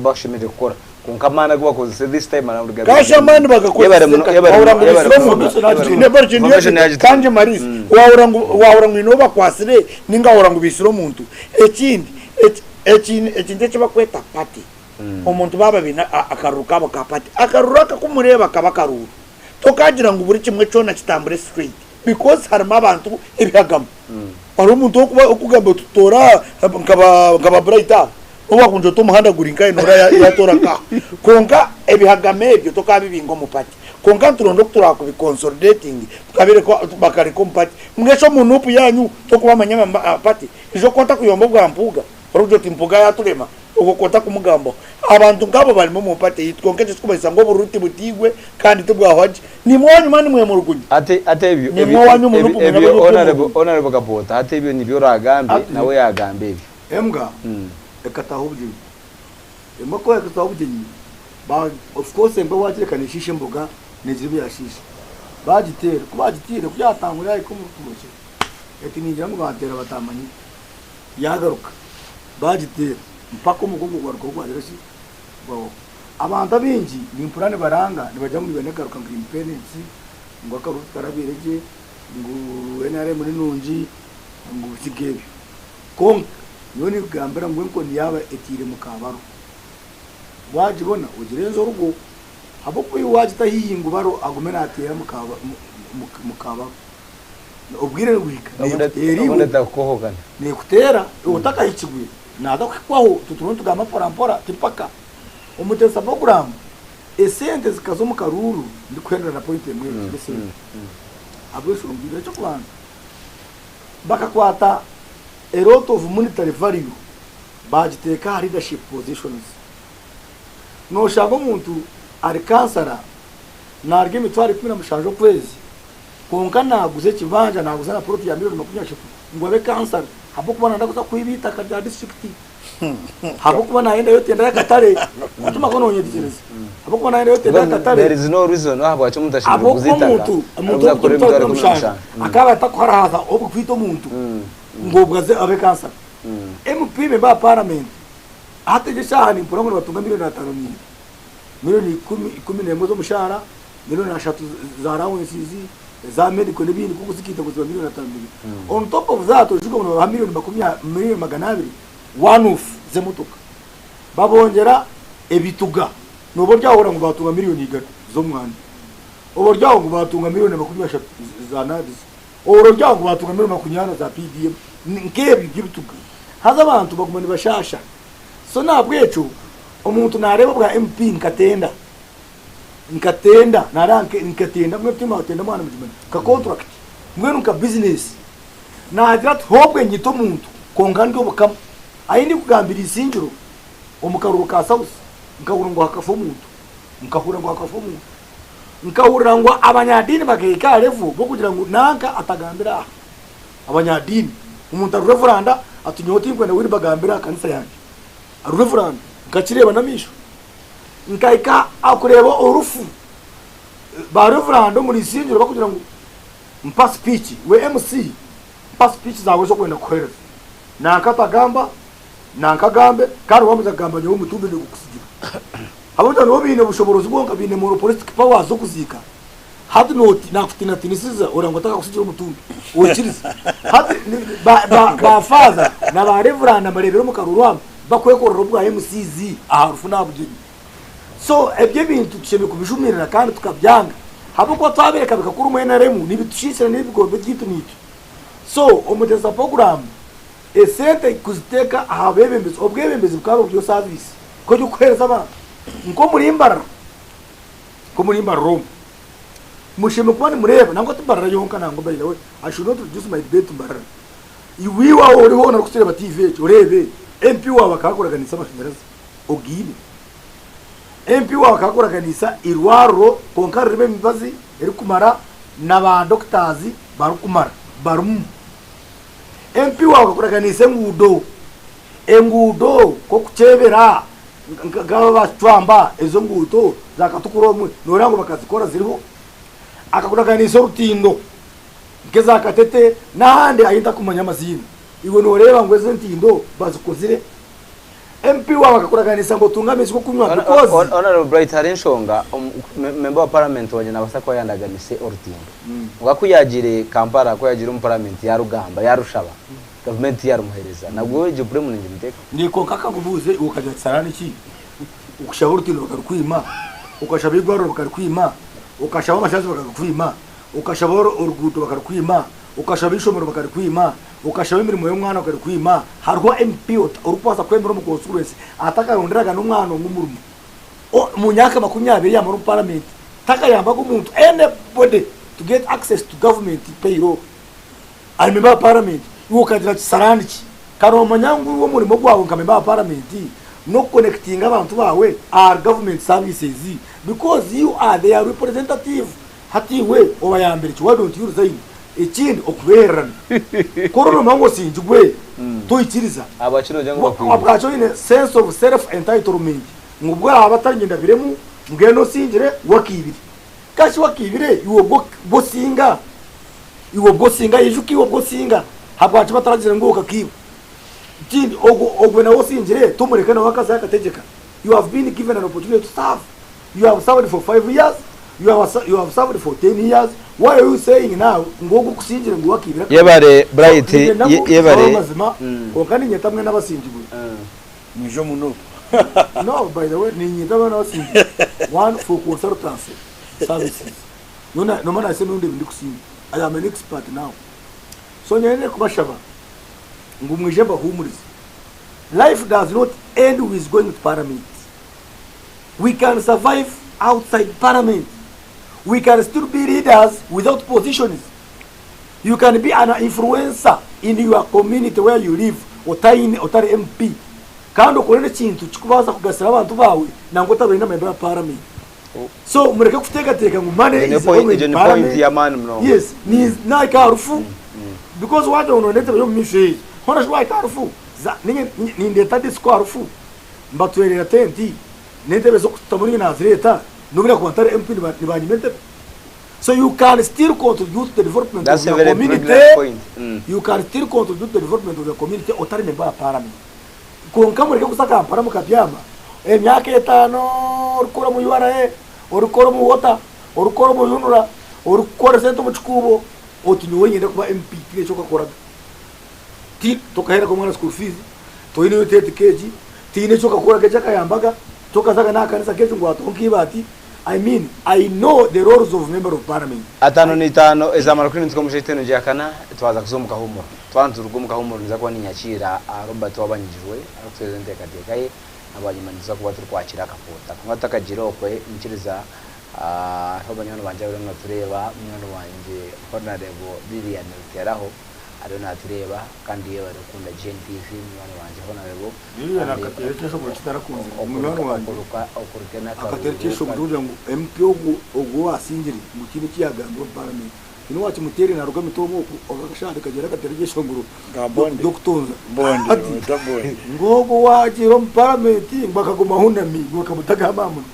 bashemereire kukora kwonka amaani agu bakozese this time around gabaire Kasha amaani bagakozese wahurira ngu baitsire omuntu Kangi Maurice wahurira ngu wahurira ngu haine ou bakwatsire ninga wahurira ngu baitsire omuntu ekindi ekintu eki bakweta party omuntu baaba baine akaruru kaabo ka party akaruru aka kumureeba kaba akaruru Tokagira ngu buri kimwe kyona kitambure straight because harimu abantu ebihagamo. Hariho omuntu orikuba orikugamba oti toora nka ba nka ba Bright aba, nobu wakungira oti omuhanda guri nkahi noora yatoora nkaha. Kwonka ebihagamo ebyo tokabibinga omu party. Kwonka nituronda oku turakubi consolidating tukabireka bakareka omu party. Mbwenu shi omu nup yanyu tokubamanya aha party? Ijo ku otakuyomba obwa Mpuuga, orikugira oti Mpuuga yaturema. Obwo ku otakumugambaho. Abantu nk'abo barimu omu party yaitu kwonka ekyo tikikumanyisa ngu obururu tibutiigwe kandi tibwahwa gye. Nimwe owanyuma nimwemurugunya. Hati hati ebyo Nimwe owanyu omu nup mwine ebyo abari honorable okwemulugunya. honorable Kapoota hati ebyo nibyo oragambe Hati nawe yagamba ebyo. embwa ekataaha obugyenyi. Embwa ku ekataaha obugyenyi, ba of course embwa waagireka neeshiisha emboga neegira ebi yaashiisha. Baagiteera, ku baagiteire ku yaatangura yaahika omu rutookye, eti ningira ngu banteera bataamanyire. Yaagaruka, baagiteera mpaka omugongo gwarugaho gwagira ki? Gwahwaho. Abantu abaingi nimpurira nibaranga nibagira ngu nibenda kugaruka nka independence, ngu akaruru tikarabaire gye, ngu NRM ni nungi, ngu biki nk'ebyo. Kwonka nyowe ninkugambira ngu enkoni yaaba etaire mu kabaro, waagibona ogirenze orugo. Ahabw'okuba iwe waagita haihi ngu baro agume naateera mu kabaro, obwire nibuhika neekuteera Obundi iwe. etakukohokana. Neekuteera iwe otakahikirwe, naaza kuhikwaho. Itwe turiho nitugamba mpora mpora, ti mpaka. Omuteesa puroguraamu, esente zikaza omu karuuru, ndikuhendera na pointi emwe egi y'esente. Ahabw'enshonga ibiri. Eky'okubanza, bakakwata a lot of monetary value baagiteeka aha leadership positions. Noshanga omuntu ari kansara narya emitwaro 17 okwezi kwonka naguza ekibanja naguza na plot ya million 30 ngu abe kansara ahabwokuba nayenda kuza kwiba eitaka rya district ahabwokuba nayendayo tenda y'akatare mutima ku nonyetegyereza ahabwokuba nayendayo tenda y'akatare There is no reason ahabwaki omuntu ashemereire kuguza ahabwokuba eitaka omuntu omuntu arikuza orikugira kukora emitwaro emitwaro 17 17. akaba atakuharahaza obwe kwita omuntu ngu obwe aze abe kansara. MP member wa parliament Hati egi eshaaha nimpurira ngu nibatunga milioni 54, milioni 11 z'omushaara, milioni 30 za allowances, eza medical n'ebindi kwonka zikaita ngu ziba milioni 52. On top of that oijuke ngu nibabaha milioni makumi milioni 200 one off z'emotoka. Babongyera ebituga, nooba ori aho oreba ngu baatunga milioni 100 z'omwani, oba ori aho ngu baatunga milioni 30 za NAADS, oba ori aho ngu baatunga milioni 40 za PDM, nk'ebyo by'ebituga. Haza abantu baguma nibashaasha. So nahabwekyo omuntu nareeba obwa MP nka tenda, nka tenda, nareeba nka tenda mbwenu tihaine tenda mwana mugimanya, nka contract, mbwenu nka business. Nagira ati hobwe nyite omuntu kwonka ndye obukama. Ahi ndikugambira Isingiro omu karuru ka South nkahurira ngu hakafa omuntu, nkahurira ngu hakafa omuntu. Nkahurira ngu abanyadiini bakahika aha level b'okugira ngu nanka atagambira aha. Abanyadiini, omuntu ari revuranda ati nyowe tinkwenda Wilber agambire aha kanisa yangye. Ari revuranda, nkakireeba n'amaisho. Nkahika aha kureeba orufu, ba revuranda omuri Isingiro bakugira ngu mpa speech, we MC mpa speech zaawe ez'okwenda kuheereza. Nanka atagamba, nanka agambe, kandi wamuza kugamba nyowe omutumbi nigukusigira. Ahabw'okugira ngu nibo baine obushoboorozi bwonka, baine monopolistic powers z'okuziika. Hati noti nakutinatinisiza oreba ngu atakakusigira omutumbi oikirize. Hati ba ba ba father na ba reverand mbarebire omu karuru amu bakwekorera obwa MCs aha rufu n'aha bugyenyi. So ebyo ebintu tushemereire kubijumirira kandi tukabyanga ahabw'okuba twabireka bikakura omu NRM nibitushiishira n'ebigombe byaitu naitwe. So omuteesa poguramu esente kuziteeka aha bebembezi, obwebembezi bukaba buri service nk'ery'okuheereza abantu nk'omuri Mbarara. Nk'omuri Mbarara omu, mushemereire kuba nimureeba, nangwa ti Mbarara yonka nangwa by the way, I should not reduce my debate to Mbarara. Iwe iwe aho ori hoona orikutureeba TV egi, oreebe MP waawe akakuraganisa amashanyarazi, ogaine. MP waawe akakuraganisa eirwariro kwonka ririmu emibazi erikumara na ba doctors barikumara barimu. MP waawe akakuraganisa enguudo, enguudo nk'okukyebera Nk'aba abacwamba ezo nguuto za Katukura omwe noreeba ngu bakazikora ziriho. Akakuraganisa orutindo nk'eza Katete n'ahandi ahu ntakumanya amaziina. Iwe noreeba ngu ezo entindo bazikozire. MP waawe akakuraganisa ngu otunge amaizi g'okunywa because. Honourable Bright hariho enshonga, member wa parliament wangye nabaasa kuba yandaganise orutindo. Kwonka ku yaagiire Kampala, ku yaagiire omu parliament yarugamba, yarushaba, Gavumenti tiyarumuhereza. Nabwo egyo blame ningimuteekaho. Ndi kwonka kakubuuze iwe okagira kisaraani ki? Okushaba orutindo bakarukwima, okashaba eigwariro bakarikwima, okashaba amashanyarazi bakagakwima, okashaba oruguuto bakarukwima, okashaba eishomero bakarikwima, okashaba emirimo y'omwana bakarikwima, hariho MP orikubaasa kwemera omu constituency atakaronderaga n'omwana omwe omurimo omu myaka 20 yamara omu parliament takayambaga omuntu anybody to get access to government payroll. Ari memba wa paramenti iwe okagira kisaraani ki? Ka noomanya ngu iwe omurimo gwawe nka memba wa paramenti n'okukonekitinga abantu baawe ahari government services because you are their representative. Hati iwe obayambire ki? Why don't you resign? Ekindi okubehererana. Ku ori noomanya ngu osingirwe toikiriza. Ahabwaki noogira ngu bakwibire? Ahabwaki oine sense of self entitlement ngu bwaba atari nyendabiremu mbwenu osingire we akaibire. Kashi wakiibire iwe obwo osinga, iwe obwo osinga, ijuka iwe obwo osinga, habwaki bataragiire ngu okakiiba? Ekindi ogwo ogwe nawe osingire tomureka nawe akazayo akategyeka. You have been given an opportunity to serve, you have served for 5 years, you have you have served for 10 years, why are you saying now ngu ogwo okusingire ngu wakiibire akakiiba? Yebare So Bright, niinyenda ngu tusabe yebare. amazima kwonka niinyeta mwena abasingirwe. Mwije omu Nup. No by the way niinyeta mwena abasingirwe one for consultancy services nyowe nomanya nahitsya emirundi ebiri ndikusinga I am an expert now so nyowe kubashaba ngu mwije mbahuumurize life does not end with going to parliament we can survive outside parliament we can still be leaders without positions you can be an influencer in your community where you live otaine otari MP kandi okore n'ekintu kikubaasa kugasira abantu baawe nangwa otabaire na member wa parliament so mureke kuteekateeka ngu money Egyo ni is point, always egyo ni point parliament y'amaani munonga. yes ni nahika aha rufu because wagira ngu noyenda entebe y'omu maisho egi hoona shi wahika aha rufu za ninye nindeeta disco aha rufu mbatwerera tenti n'entebe z'okushutamamu ninye nazireeta n'obu nakuba ntari MP nibanyima entebe so you can still contribute to the development That's of a your very community pregnant point. you can still contribute to the development of your community otari member wa parliament Kwonka mureke kuza Kampala mukabyama emyaka etaano orikukora omu URA, orikukora omu water, orikukora omu UNRA, orikukora esente omu kikuubo oti nyowe niinyenda kuba MP tihaine eki okakoraga. Ti tokaheeraga omwana school fees, toineyo tetika egi, tihaine eki okakoraga ekyakayambaga, tokazaga n'aha kanisa k'egi ngu waataho nk'eibaati. I mean I know the roles of member of parliament. Ataano n'eitaano ezamara kuhinduka omu shaaha itaano gyakana twaza kuza omu kahuumuro. Twaba nituruga omu kahuumuro ninza kuba ninyakiira Robert owabanyigirwe arikutuheereza enteekateeka ye na bwanyima nituza kuba turikwakira akapoota. Kwonka tutakagiire okwe nyikiriza hariho banywani bangye abariyo nibatureeba, munywani wangye Honarebo Lilian Ruteraho ariyo natureeba kandi yebare kukunda GNTV munywani wangye Honarebo Lilian kandi akateera ekyeshongoro kitarakunzire munywani wangye okuruke akateera n'akaruuru ekyeshongoro kirikugira ngu MP ogu ogu owasingire ngu tihaine eki yagambire omu paramenti Tihaine owakimuteire naruga Mitooma oku akashande kagyenda akateera eryeshongoro Nka Bonde. ry'okutonza Bonde, ati ota Bonde. ngu ogwo owagiire omu paramenti ngu akaguma ahunami ngu bakamutaga aha muno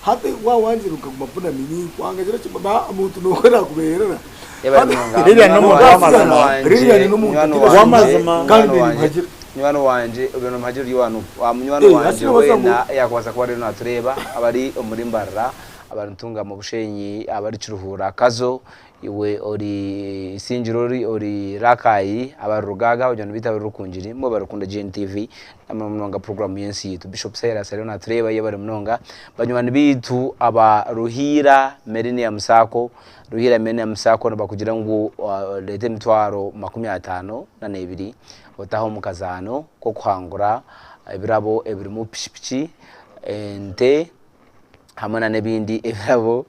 hati wawangira nkaguma mpunami ninkwanga kiro kimwe ba omuntu nokwo nakubeerera Yebare munonga Lilian munywani n'omuntu wangye w'amazima. munywani Lilian n'omuntu wangye atiine W'amazima. kandi munywani wangye nimuhagira. munywani wangye obwe nomuhagira ori owa Nup munywani Eh, wangye hati nobaasa ngu weena yakubaasa kuba ariyo natureeba abari omuri Mbarara abari Ntungamo Bushenyi abari Kiruhura Kazo Iwe ori Isingiro ori ori Rakai abari Rugaaga abajwani baitu abari Rukungiri mwebare kukunda GNTV na muno munonga puroguramu y'ensi yaitu. Bishop Silas ariyo natureeba yebare munonga. Banywani baitu aba Ruhiira Millennium Sacco, Ruhiira Millennium Sacco nibakugira ngu oreete emitwaro 50 na n'ebiri otahe omu kazaano k'okuhangura ebirabo ebirimu pikipiki, ente, hamwe na n'ebindi ebirabo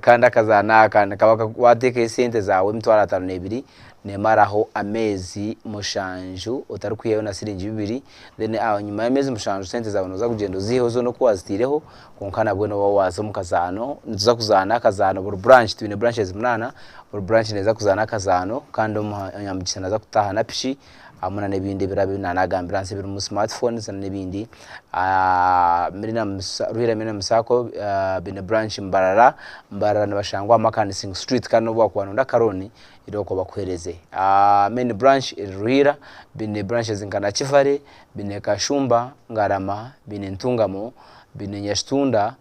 kandi akazaano aka nikaba wateekaho esente zaawe emitwaro 52 neemaraho ameezi mushanju otarikwihayo na siringi bibiri then ahanyima y'ameezi mushanju sente zaawe nooza kugyenda oziiheho zoona oku waazitaireho kwonka nabwe nooba waaza omu kazaano nituza kuzaana akazaano buri branch twine branches munaana buri branch neeza kuzaana akazaano kandi omunyamugisha naaza kutaaha na piki hamwe na n'ebindi ebirabo ebi naanagambire ahansi ebirimu smart phones na n'ebindi. Ruhire Millennium Sacco baine branch Mbarara, Mbarara nibashangwa aha Makanising Street kandi n'obu wakuba noyenda akarooni irooko bakuheereze. Main branch eri Ruhira, baine branches nka Nakivale, baine Kashumba, Ngarama, baine Ntungamo, baine Nyakitunda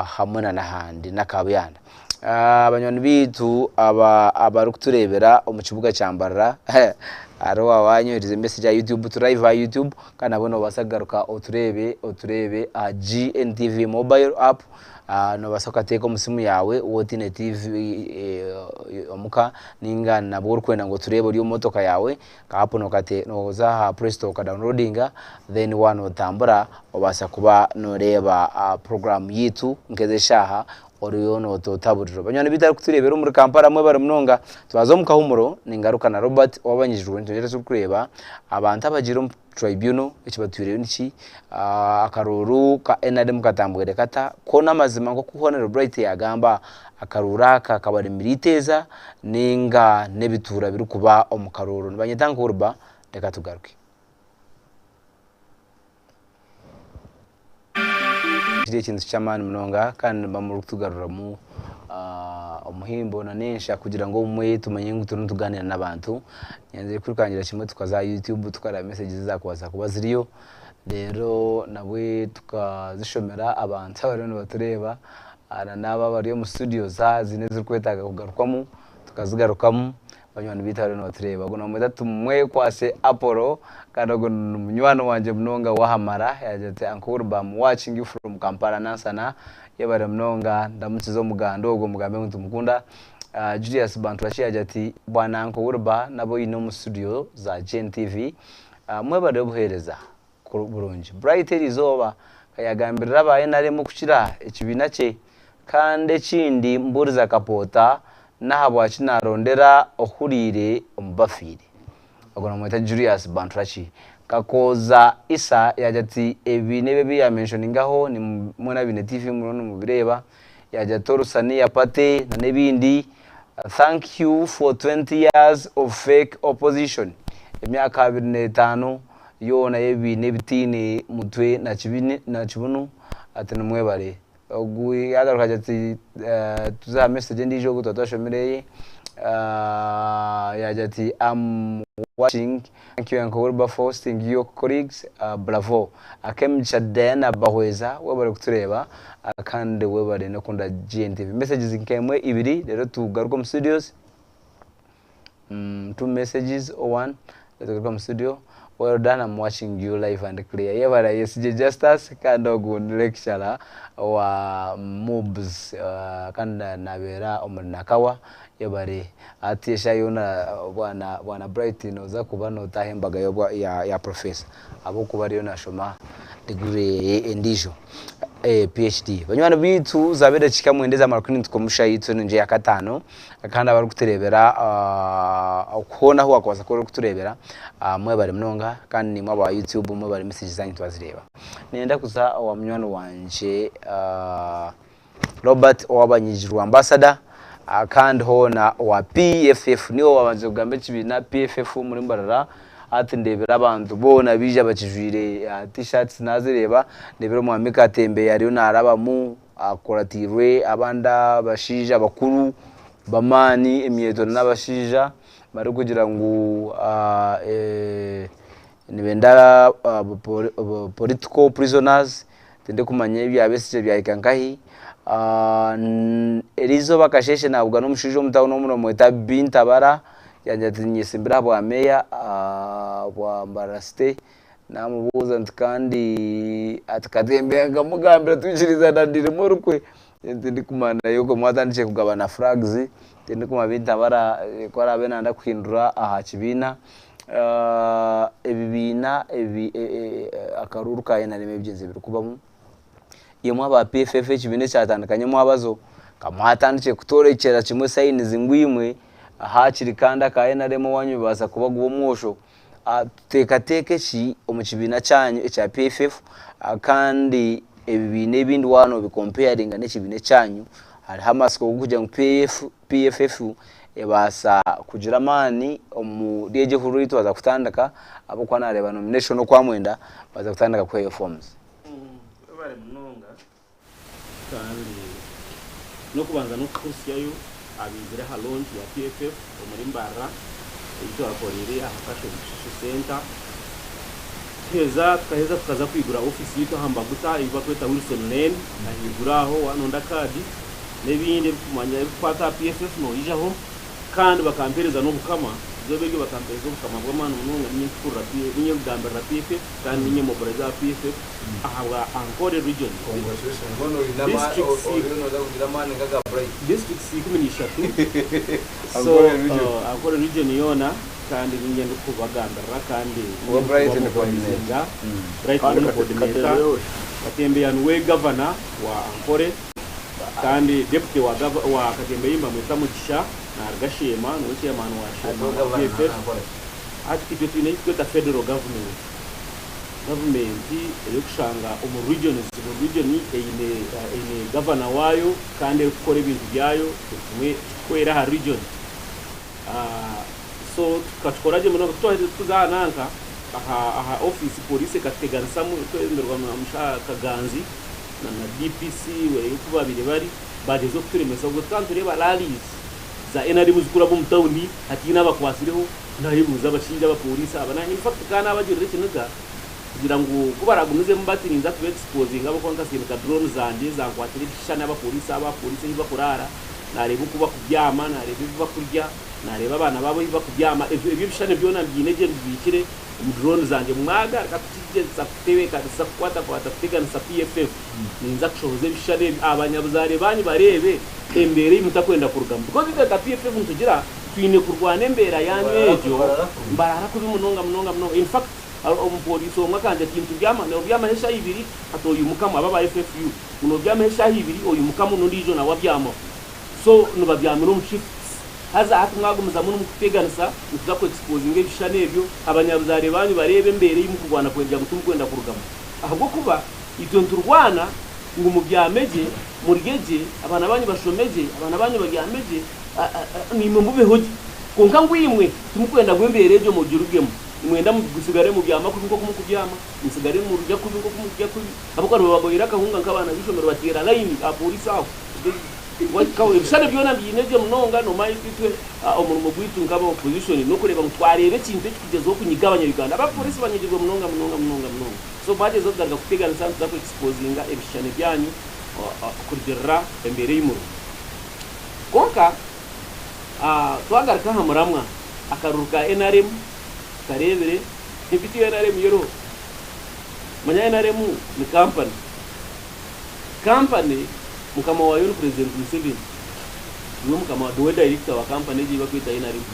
hamwe na n'ahandi na Kabuyanda. Banywani baitu abarikutureebera omu kibuga kya Mbarara, hariho owaanyohereize message aha YouTube, turi live aha YouTube kandi nabwo noobaasa kugaruka otureebe otureebe aha GNTV mobile app, noobaasa kukateeka omu simu yaawe waaba otaine TV omuka nainga nabwo orikwenda ngu otureebe ori omu motoka yaawe, Ka app nooza aha play store okadawunirodinga then waaba nootambura obaasa kuba nooreeba puroguraamu yaitu nk'ez'eshaaha oriyo nootoota buriro. Banywani baitu abarikutureebera omuri Kampala mwebare munonga. Twaza omu kahumuro ningaruka na Robert owabanyijirwe nitwongyera turikureeba abantu abagiire omu tribunal ekibatwireyo niki, akaruuru ka NRM katambwire kata, ko n'amazima nk'oku Hon. Bright yaagamba Akaruuru aka kabaremire eiteeza ninga n'ebituura birikuba omu karuuru. Nibanyeta Nkuruba, reka tugaruke. Kiri ekintu ky'amaani munonga kandi nimuba murikutugaruramu omuhimbo na n'ensha kugira ngu obumwe tumanye ngu turiyo nitugaaniira n'abantu. Nyenzire kwirukangira kimwe tukaza aha YouTube tukareeba messages ezaakubaasa kuba ziriyo reero nabwe tukazishomera abantu abariyo nibatureeba na n'abo abari omu studio zaaba ziine ezirikwetaaga kugarukwamu tukazigarukamu. Banywani baitu abariyo nibatureeba. Ogu nibamweta Tumwekwase Apollo kandi ogu ni munywani wangye munonga w'aha mara yaagira ati Uncle Wilber I'm watching you from Kampala Nansana yebare munonga ndamukize omuganda ogwo mugambe ngu nitumukunda. Julius Banturaki yaagira ati Bwana Uncle Wilber n'abu oine omu studio za Gen TV mwebare obuheereza burungi. Bright eriizooba ka yaagambirira aba nrm kukira ekibiina kye Kandi ekindi mbuurize Kapoota n'ahabwaki naarondera ohuriire omu bafiire. Ogwo namweta Julius Banturaki. Kakooza Issa yaagira ati ebi n'ebyo ebi yaamenshoningaho mwena abaine tiivi muriyo nimubireeba. Yaagira ati Orusaniya Party n'ebindi. Thank you for 20 years of fake opposition. Emyaka 25 yoona y'ebibiina ebitaine mutwe na kibunu ati nimwebare. Ogu yagaruka agira ati tuze aha message endiijo ogu twaba twashomire eye yagira ati am watching thank you uncle Wilber for hosting your colleagues bravo Akemigisha Diana Bahweza webare kutureeba kandi webare n'okunda GNTV messages nk'emwe ibiri reero tugaruke omu studios. Two messages or one Tugaruke omu studio Well done am watching you live and clear Yebare Ayesigye Justus kandi ogu ni lecturer wa MUBS kandi nabeera omuri Nakawa Yebare hati eshaaha yoona bwana bwana Bright noza kuba notaaha embaga ya professor ahabw'okuba ariyo nashoma degree ye endiijo. PHD. Banywani baitu zaaba edakiika mwenda ezamara kuri nitukomusha yaitu enu nju eyakataano kandi abarikutureebera hoona ahu wakubaasa kuba orikutureebera mwebare munonga kandi naimwe aba YouTube mwebare message zanyu twazireeba. Niinyenda kuza owa munywani wangye Robert owabanyigirwe ambassador kandi hoona owa PFF. Niiwe owabandize kugamba ekibiina PFF omuri Mbarara hati ndeebire abantu boona baija bakijwire t-shirts nazireeba, ndeebire omwami Katembeya ariyo narabamu akuratiirwe abandi abashaija bakuru b'amaani emyeto n'abashaija barikugira ngu nibenda political prisoners Tindikumanya ebya Besigye byahika nkahi. Eriizooba akasheeshe naabugana omushaija omu tawuni omu nibamweta Bintabara, yangira ati niinyesimbira aha bwa meeya bwa Mbarara City. Naamubuuza nti kandi ati Katembeya nkamugambira twikirizana ndirimu orukwe. Tindikumanya naye okwo mwatandikire kugabana flags, tindikumanya Bintabara ku araabe nayenda kuhindura aha kibiina. Ebibiina ebi akaruuru ka NRM ebigyenzi ebirikubamu, imwe aba PFF ekibiina ekyatandika nyomwabazo ka mwatandikire kutworekyera kimwe signs ngu imwe hakiri kandi aka NRM owanyu bibaasa kuba guba omwosho. Tuteekateeke ki omu kibiina kyanyu ekya PFF kandi ebibiina ebindi waaba noobikompeyaringa n'ekibiina ekyanyu hariho amatsiko g'okugira ngu PFF ebaasa kugira amaani omuri egi ehururu ei twaza kutandika ahabw'okuba naareeba nomination okwamwenda baaza kutandika kuheyo forms. Webare munonga kandi n'okubanza n'okukuhitsyayo abaizire aha launch ya PFF omuri Mbarara ei twakoreire aha Fashion Shushu Centre. Tuheza tukaheza tukaza kwigura ofiisi yaitu aha Mbaguta ei barikweta Wilson Lane ahaiguru aho waanonda kaadi n'ebindi ebirikumanya ebirikukwata aha PFF noijaho kandi bakampeereza n'obukama eizooba eryo bakampeereza obukama bw'amaani munonga niinye ndikukurira niinye ndikugambirira PFF kandi niinye mobilizer wa PFF ahabwa Ankole region Congratulations. Mbwenu oine ama districts oriyo nooza kugira amaani nk'aga Bright. districts 13 so Ankole region. Ankole region yoona Kandi niinye ndikubagambirira kandi Owa niinye Bright ni ndikubamobilizinga. coordinator. Bright Kandi niwe Kate- coordinator. Katembeya ohi? Katembeya niwe gavana wa Ankole kandi deputy wa gava wa Katembeya nibamweta Mugisha naruga Sheema niwe chairman wa Sheema Niwe wa gavana PFF. Ankole. Hati itwe twine eki tukweta federal government. Gavumenti erikushanga omu regions buri region eine eine gavana waayo kandi erikukora ebintu byayo buri kimwe kikuhwera aha region. So tukakikora gye munonga kutwaherize tukuza aha nanka aha aha office police ekatuteganisamu twemerwa na musha Kaganzi na na DPC we oku babaire bari Bagyezaho kuturemesa obwo tukaba nitureeba rallies za nrm zirikuraba omu tawuni hatiine abakwatsireho nayebuuza abashaija abapooriisi aba na infact ka nabagirira ekiniga kugira ngu ku baragumizemu bati ninza kuba exposinga ahabw'okuba nkasindika drone zangye zankwatira ebishushani abapooriisi abo aha pooriisi ahu bakuraara nareeba oku bakubyama nareeba ebi bakurya nareeba abaana baabo ahu bakubyama ebyo ebishushani byona mbiine gye mbibiikire omu drone zangye mwagaruka kukigyezesa kutebeekanisa kukwatakwata kuteganisa PFF Ninza kushohoza ebishushani ebi abanyabuzaare baanyu bareebe embeera ei mutakwenda kurugamu. Because itwe nka PFF nitugira twine kurwana embeera yaanyu egyo. Mbarara kubi munonga munonga munonga. In fact omupooriisi omwe akangira ati nitubyama, nobyamaho eshaaha ibiri hati oimukamu, aba aba FFU, ngu nobyamaho eshaaha ibiri oimukamu n'ondiijo nawe abyamaho. So nibabyamira omu shifts. Haza hati mwagumizamu nimukuteganisa nituza ku exposinga ebishushani ebyo abanyabuzaare baanyu bareebe embeera ei mukurwana kwenda ngu timukwenda kurugamu. Ahabw'okuba itwe niturwana ngu mubyame gye, murye gye, abaana baanyu bashome gye, abaana baanyu babyame gye, naimwe mubeho gye. Kwonka ngu imwe timukwenda ngu embeera egyo mugirugemu. Nimwenda mutsigare mubyama kubi nk'oku mukubyama, mutsigare murya kubi nk'oku mukurya kubi. Ahabw'okuba nibabagoyera akahunga nk'abaana b'eishomero bateera layini aha pooriisi aho. Ebishushani byona mbiine gye munonga nomanya itwe omurimo gwaitu nk'aba opposition n'okureeba ngu twareeba ekintu ekikugyezaho kunyiga abanya Uganda. Aba police banyigirwe munonga munonga munonga munonga. So mwagyezaho kugaruka kuteganisa nituza ku exposinga ebishushani byanyu kurugirira embeera ei murimu. Kwonka twagaruka aha muramwa akaruru ka nrm tukareebire beitu yo nrm yo eriho? Manya nrm ni company. Company mukama wayo ni president Museveni niwe mukama niwe director wa company egyo eyibakweta NRM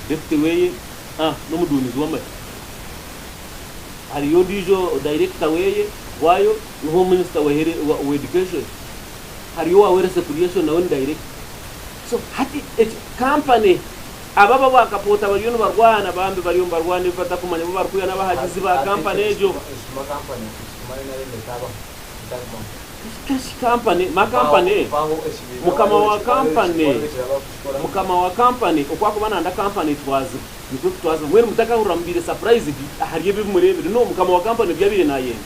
deputy weye nomuduumizi wamahe hariyo ondiijo director weye wayo ni home minister wa education hariyo owa wealth creation nawe ni director so hati eki company aba ababwakapoota bariyo nibarwana bambi bariyo nibarwana ebi batakumanya bo barikuya nabahagizi ba company egyo. Kampani, ma kampani, mukama wa kampani, mukama wa kampani oku akuba nanda kampani etwazibwe nikwo ekutwazibwa. Mbwenu mutakahurira mubaire surprised ahari ebi ebimureebire. No, mukama wa kampani ebi abaire nayenda.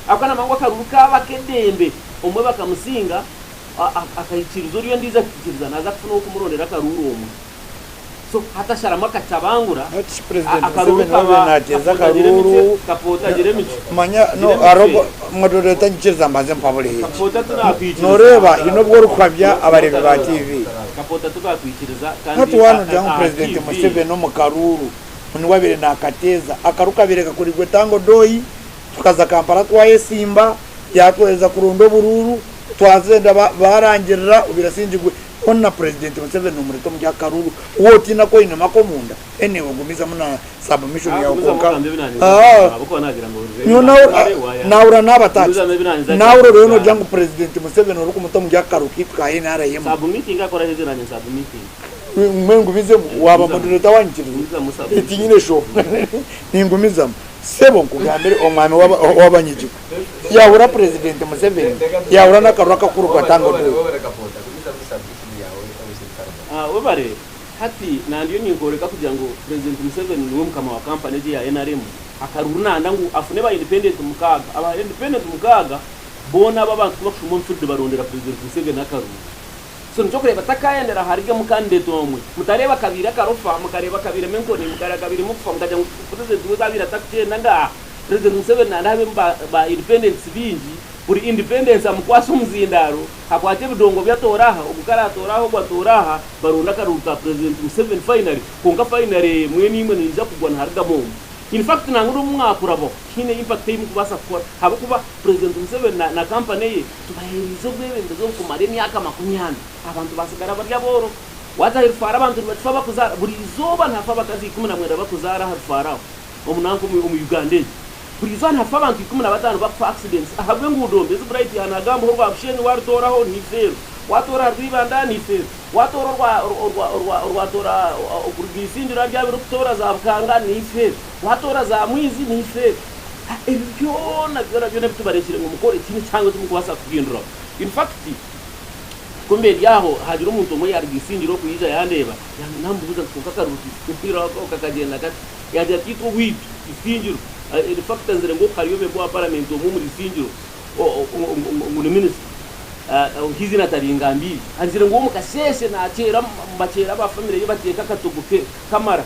Ahabw'okuba namanya ngu akaruru kaaba ak'edembe, omwe bakamusinga, akahikiriza oriya ondiijo akikiriza, naza kufuna ow'okumurondera akaruru omwe. So hati asharamu akacabangura Not shi President akaruru Museveni wabaire kaba nateeza kapootagire emicwe, akaruru kapootagire emicwe, manya gira no emicwe. hariho moderator nyikiriza mbanze mpabure eki Kapoota tunakwikiriza. noreeba haine obu orikuhabya abareebi ba TV Kapoota tukakwikiriza hati kandi wanogira ngu aha President TV. Museveni omu karuuru niwe abaire nakateeza akaru kabaire kakorigwe Tanga Odoi tukaza Kampala twayesimba yatwohereza kuronda oburuuru twazenda barangirira obaire asingirwe Hoona President Museveni nomureta omuri akaruru wotiina ku oinemu akomunda anyway gumizamu na submission yawe kwonka nyowe nahurira naba touched nahurira oriyo nogira ngu President Museveni orikumuta omuri akaru keitu ka nrm mbwenu ngumizemu waba moderator wanyikiriza tinyine shonga ningumizamu sebo nkugambire omwami wabanyigigwa Yahura President Museveni yahura nakaruru akakuru katanga oduuka. Webare, hati nandiyo ninkworeka kugira ngu President Museveni niwe mukama wa company egi eya nrm, akaruru nanda ngu afune ba independent mukaaga, aba independent mukaaga boona abo abantu kubakushuma omu field barondera President Museveni akaruru. So nikyo orikureeba takayendera ahari candidate omwe, mutareeba kabiire akarofa, mukareeba kabiiremu enkoni, mukareeba kabiiremu okufa mukagira ngu President we kabiire atakukyenda ngaaha. President Museveni nanda habemu ba independents bingi, buri independence amukwase omuzindaaro, akwate ebidongo bye atoore aha, ogu ku aratoore aha, ogu atoore aha, baronde akaruru ka President Museveni finally, kwonka finally mwena imwe niija kugwa niharugamu omwe. In fact nangwa n'obu mwakurabaho tihaine impact ei mukubaasa kukora ahabw'okuba President Museveni na company ye tubaheeriize obwebembezi obu kumara emyaka 40, abantu basigara bari abooro. Waaza aha Rufaara abantu nibakifa bakuzaara, buri izooba nihafa abakazi 19 bakuzaara aha Rufaara aho. Omu nanka omu Uganda egi buri izooba nihafa abantu 15 bakufa accidents ahabw'enguudo mbi ezi Bright yanagambaho orwa Bushenyi warutooraho ni feero, watoora aha rw'Ibanda ni feero, watoora orwa orwa orwatoora okuruga Isingiro ahari abiri kutoora za Bukanga ni feero, watoora za Mwizi ni feero. Ebi byona byona byona ebi tubarekire ngu mukore tihaine kihango eki mukubaasa kuhinduraho. In fact ku mbe ndi aho hagira omuntu omwe yaruga Isingiro oku yaija yandeeba nambuuza nti kwonka akaruru k'Isingiro ako kakagyenda kata? Yaagira ati, Itwe owaitu, Isingiro, in fact nzire ngu hariyo memba wa paramenti omwe omuri Isingiro ngu ni minisita. Nk'eiziina taringambiire. Angire ngu omu kasheeshe naakyera bakyera aba famire ye bateeka akatogo ke k'amara,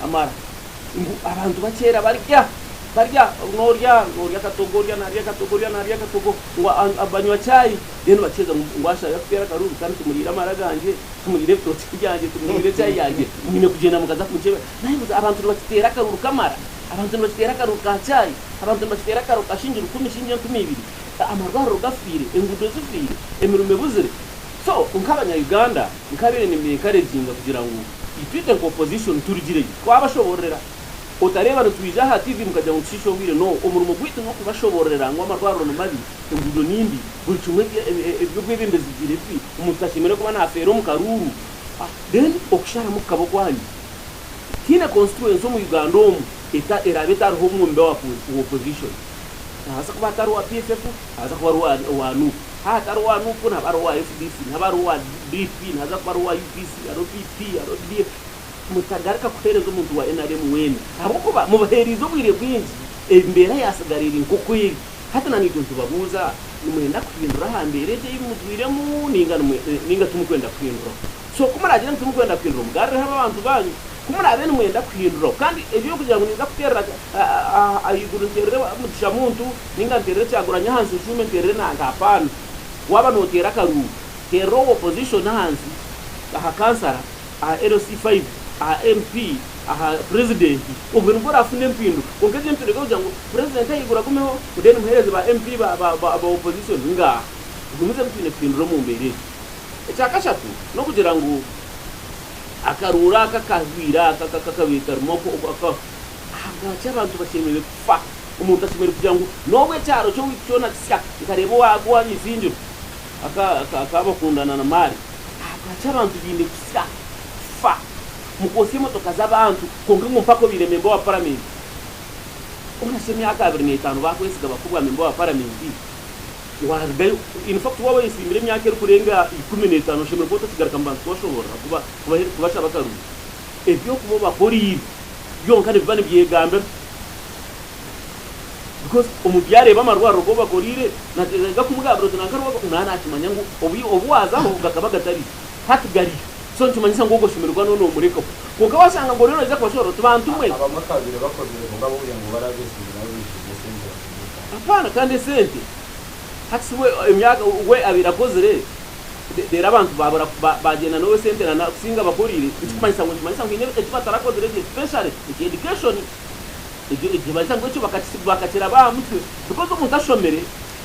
amara. Ngu abantu bakyera barya, barya, n'orya, n'orya akatogo, orya naarya akatogo, orya naarya akatogo, ngu banywa chai, then bakyeza ngu ashaabe akuteere akaruru kandi timuriire amara gangye, timuriire ebitookye byangye, timunywire chai yangye, mwine kugyenda mukaza kumukyebera. Nayebuuza abantu nibakiteera akaruru k'amara, abantu nibakiteera akaruru ka chai, abantu nibakiteera akaruru ka shingi rukumi, shingi 2000. Amarwariro gafiire, enguudo zifiire, emirimo ebuzire. So nk'abanya Uganda nkabaire nimba encouraginga kugira ngu itwe nka opposition turugireyo twabashobororera. Otareeba nitwija aha TV mukagira ngu nitushiisha obwire, no, omurimo gwaitu n'okubashobororera ngu amarwariro ni mabi, enguudo ni mbi, buri kimwe eby'obwebembezi bigiire bibi, omuntu tashemereire kuba nafeera omu karuuru. Then okusharamu kukaba okwanyu. Tihaine constituency omu Uganda omu eraabe etariho omumemba wa opposition. Nabaasa kuba atari owa PFF, nabaasa kuba ari owa Nup. Haaba atari owa Nup, naba ari owa FDC, naba ari owa DP, naza kuba ari owa UPC, hariho PP, hariho DF. Mutagaruka kuheereza omuntu wa nrm weena ahabw'okuba mubaheeriize obwire bwingi, embeera yaasigara eri nk'oku eri. Hati na naitwe nitubabuuza, nimwenda kuhindura aha mbeera egi ei mutwiremu nainga timukwenda kuhinduraho? So ku muraagire ngu timukwenda kuhindura, mugarureho abo abantu baanyu. Ku muraabe nimwenda kuhinduraho, kandi eby'okugira ngu ninza kuteerera ahaiguru nteerere Mugisha Muntu, nainga nteerere Kyagulanyi ahansi nshuume nteerere nanka, hapaana. Waaba nooteera akaruuru, teerera owa opposition ahansi, aha kansara, aha LC5, aha MP, aha purezidenti, obwo nibwo oraafune empinduka. Kwonka egyo empinduka ey'okugira ngu purezidenti ahaiguru agumeho, then muheereze ba MP ba opposition, ngaaha. Tugumizemu twine kuhindura omu mbeera egyo. Ekya kashatu n'okugira ngu akaruuru aka akahwire aka akabaire karimu ahabwaki abantu bashemereire kufa? Omuntu ashemereire kugira ngu n'obu ekyaro ky'owaitu kyona kisya nkareeba owa Nyizingiro akabakundana na Mari, ahabwaki abantu baine kusya kufa? Mukootsya emotoka z'abantu kwonka ngu mpaka obaire memba wa paramenti. Onasha emyaka 25 bakwesiga bakuha obwa memba wa paramenti? Waarugayo, in fact waaba oyesiimire emyaka erikurenga 15 oshemereire kuba otakigaruka mu bantu kubashoboorora, kubashaba akaruru. Eby'okuba obakoriire byonka nibiba nibyegambira because omuntu yaareeba amarwariro agu obakoriire naija kumugambira oti nanka naaba naakimanya ngu obu waazaho gakaba gatariyo, hati gariyo. So nikimanyisa ngu ogwo oshemereire kuba nooba noomurekaho. Kwonka waashanga ngu oriyo noija kubashoboorora oti bantu mwe. Abamwe kababaire bakozire kwonka bo kugira ngu barabeesiime nabo baishuze esente batunge etaano. Apaana kandi esente hati si we emyaka we abaire akozire reero abantu babura bagyenda nawe esente na kusinga abakoriire ekikumanyisa ngu nikimanyisa ngu haine eki batarakozire gye especially ekya education ekyo nikimanyisa ngu ekyo bakakiraba aha mutwe because omuntu ashomire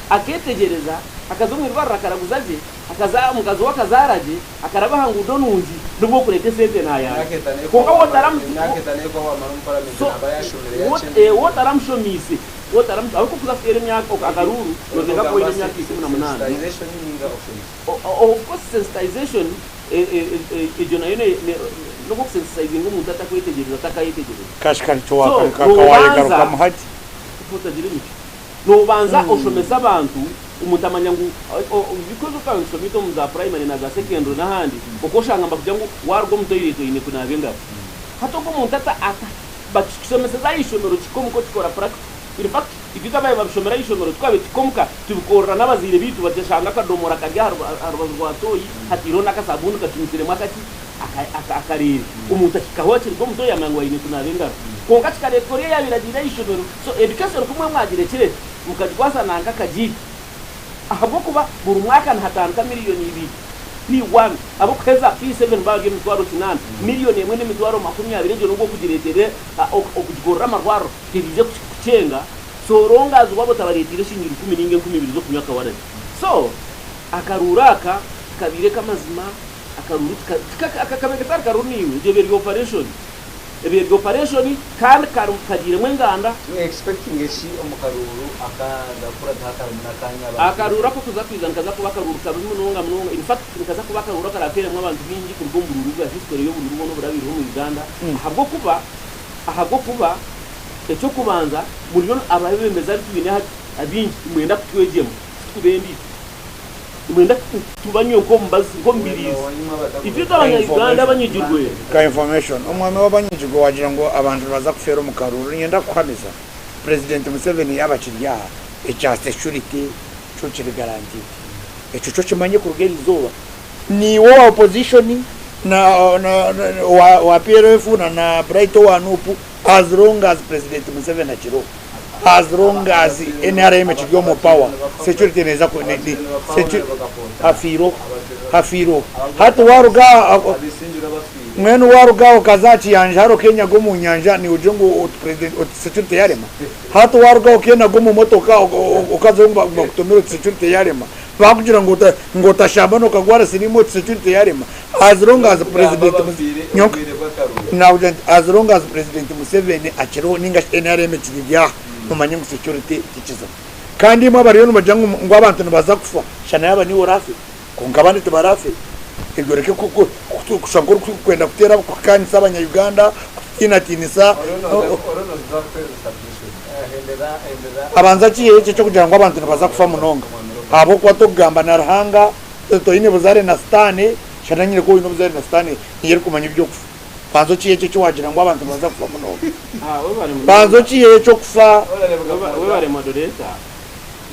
aketegyereza akaza omu irwariro akaraguza gye akaza omukazi we akazaara gye akaraba aha nguudo nungi nibwo okureeta esente nayanga kwonka wotaramushomiise Ahabw'okuba okuza kuteera emyaka akaruuru noteeka kuba oine emyaka 18. Of course sensitization egyo nayo n'obu okusensitizinga omuntu atakwetegyereza atakayetegyereza. So nobanza otagira emicwe. Nobanza oshomesa abantu omuntu amanya ngu because otandikire itwe omu za primary na za secondary n'ahandi okwoshanga nibakugira ngu waruga omu toilet oine kunaaba engaro. Hati ogwo omuntu ata Bakikushomeseza aha ishomero kikomuka okikora practical. In fact itwe ababaire babishomera aha ishomero twabaire tukikomuka tubikorera n'abazaire baitu bakashanga akadomora kari aha rubaju rwa toyi hataireho n'akasabuuni kacumisiremu akaki akareere. Omuntu ahikaho akiriga omu toyi yamanya ngu aine kunaaba engaro. Kwonka kikareetwa oriya oyabaire agiire aha ishomero. So education ku mwagirekire mukagikwasa nanka akagiita. Ahabw'okuba buri mwaka nihatandika miriyoni ibiri, P1, ab'okuheza P7 baba bari 800,000. Miriyoni emwe n'emitwaro 20 egyo n'obu okugireetera okugigorora amarwariro teriija kukyenga so long as waaba otabareeteire eshiringi rukumi nainga 2000 z'okunywa akawaragi. So akaruuru aka tikabaire k'amazima, akaruuru tika kabaire katari karuuru naiwe, egyo eba eri operation. Ebihe bya opareshoni kandi kagiiremu enganda. Tu expectinge ki omu karuuru akaza kukurataho akarimu n'akanya abantu Akaruuru ako kuza kwija nikaza kuba akaruuru kabi munonga munonga in fact nikaza kuba akaruuru akarafeeremu abantu baingi kuruga omu buruuru bwa history y'oburuuru bwona oburabaireho omu Uganda ahabw'okuba ahabw'okuba eky'okubanza muriyo abebembezi abu twine hati abaingi nimwenda kutwegyema titukubenda itwe. Nimwenda tubanywe nk'omubazi, nk'omubiriizi. Itwe itwe Abanya-Uganda abanyigirwe. Ka information, Omwami w'abanyigirwe waagira ngu abantu nibaza kufeera omu karuuru, niinyenda kukuhamiza Purezidenti Museveni yaaba akiri aha, ekya security kyo kiri guaranteed. Ekyo kyo kimanye kuruga eri izooba. Niiwe owa opposition na na owa owa PLF na na Bright owa NUP as long as President Museveni akiriho, as long as nrm ekiri omu power, security neeza ku ne ne secu hafiireho, hafiireho. Hati waaruga aha mbwenu waaruga aha okaza aha kiyanja hare okeenyaga omu nyanja niiwe ogire ngu oti president oti security yarema? Hati waaruga aho okeenaga omu motoka okazayo ngu bakutomere oti security yarema? Bakugira ngu ngu otashambana okagwara siriimu oti security yarema? As long as president nyowe nakugira nti as long as president Museveni akiriho ninga shi NRM ekiri aha omanye ngu security tikizibu. Kandi imwe abariyo nibagira ngu ngu abantu nibaza kufa shana yaaba niiwe oraafe kwonka abandi tibaraafe. Ebyo oreke kushusha nk'orikwenda kuteera kukaanisa abanya Uganda kututiinatiinisa. Abanza akiiheho ekyo eky'okugira ngu abantu nibaza kufa munonga ahabw'okuba tokugamba na Ruhanga, toine buzaare na Sitaane, shana nyine ku oine obuzaare na Sitaane niyo erikumanya eby'okufa. Banza okiiheho ekyo eki waagira ngu abantu nibaza kufa munonga. Banza okiiheho eky'okufa. Webare moderator.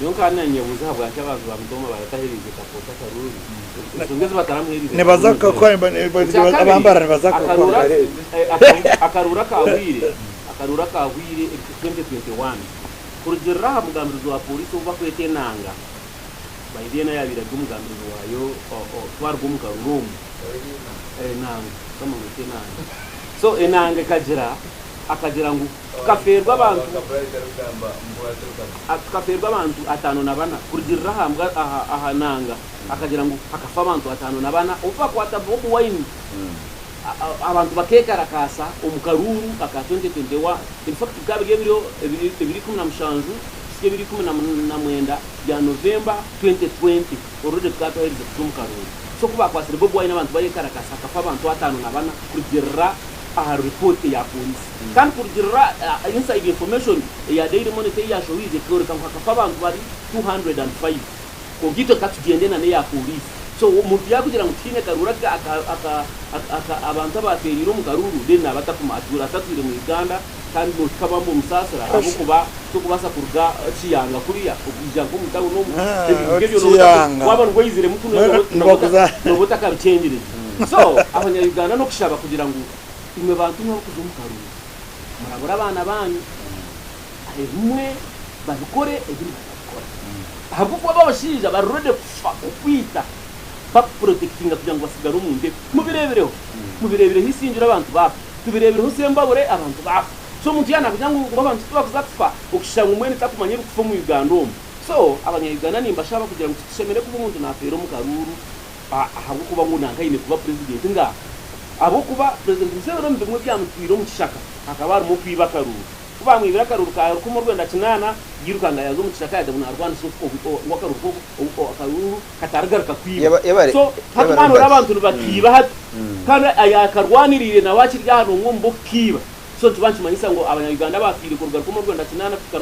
Nyowe nkaba nanyebuuza ahabwaki abantu ba Mutoma baratahereize Kapoota akaruru. Ensonga ezi bataramuhereize Nibaza akaruru nizo ezi. Ekyakabiri, Abambara nibaza akaruru akaruru akahwire Akaruuru akaahweire 2021 kurugiirira aha mugambirizi wa pooriisi ou barikweta Enanga, Baidheena yaabaire ari omugambirizi waayo twaruga omu karuuru omu Enanga, mukama mwete Enanga. So Enanga ekagira akagira ngu tukafeerwa abantu tukafeerwa abantu ataano na bana kurugiirira aha mbwa aha aha Enanga akagira ngu hakafa abantu ataano na bana obu bakwata Bobi Wine. Abantu bakeekarakaasa omu karuuru aka 2021, in fact bikaba biri ebiro ebiri 17 kuhitsya ebiro 19 bya November 2020 already tukaba twaherize kuza omu karuuru. So ku baakwatsire Bobi Wine abantu bayekarakaasa hakafa abantu ataano na bana kurugiirira aha report eya pooriisi. Kandi kurugiirira inside information eya Daily Monitor ei yaashohoize ekooreka ngu hakafa abantu bari 205. Kwonka itwe ka tugyende na n'eya pooriisi. So omuntu yaakugira ngu tihaine karuuru aka aka aka aka abantu abaafeereire omu karuuru then naaba atakuma atuura atatwire mu Uganda kandi noohika bambe omusaasira ahabw'okuba tokubaasa kuruga Kiyanga kuriya okwija nk'omu tawuni omu ebintu nk'ebyo nooba Kiyanga. waaba nibwo oiziremu kunu Mbwenu nooba nibakuza nooba otakabicengire gye. So abanya-Uganda n'okushaba kugira ngu imwe bantu mwe abarikuza omu karuuru murabure abaana baanyu ebimwe babikore ebindi batabikora. Ahabw'okuba abo abashaija bari ready kufa, kukwita, bakuprotectinga kugira ngu batsigare omu ntebe. Mubireebireho? Mubireebireho Isingiro abantu baafa, tubireebireho Sembabure abantu baafa. So omuntu yaaba naakugira ngu ngu abantu tibakuza kufa, okishusha ngu mbwenu takumanya ebirikufa omu Uganda omu. So abanya Uganda nimbashaba kugira ngu titushemereire kuba omuntu naafeera omu karuuru ahabw'okuba ngu nanka aine kuba president. Ngaaha. Ahabw'okuba President Museveni omu bimwe ebyamutwire omu kishaka hakaba harimu okwiba akaruuru. Ku baamwibire akaruuru ka 1980, yairukanga yaaza omu kishaka yaagira ngu naarwanisa ngu akaruuru katarigaruka kwiba. So hati waaba noreeba abantu nibakiiba hati kandi ayaakarwaniriire nawe akiri aha n'omwe omu b'okukiiba. So nikiba nikimanyisa ngu abanya-Uganda abaafiire kuruga 1980 kuhika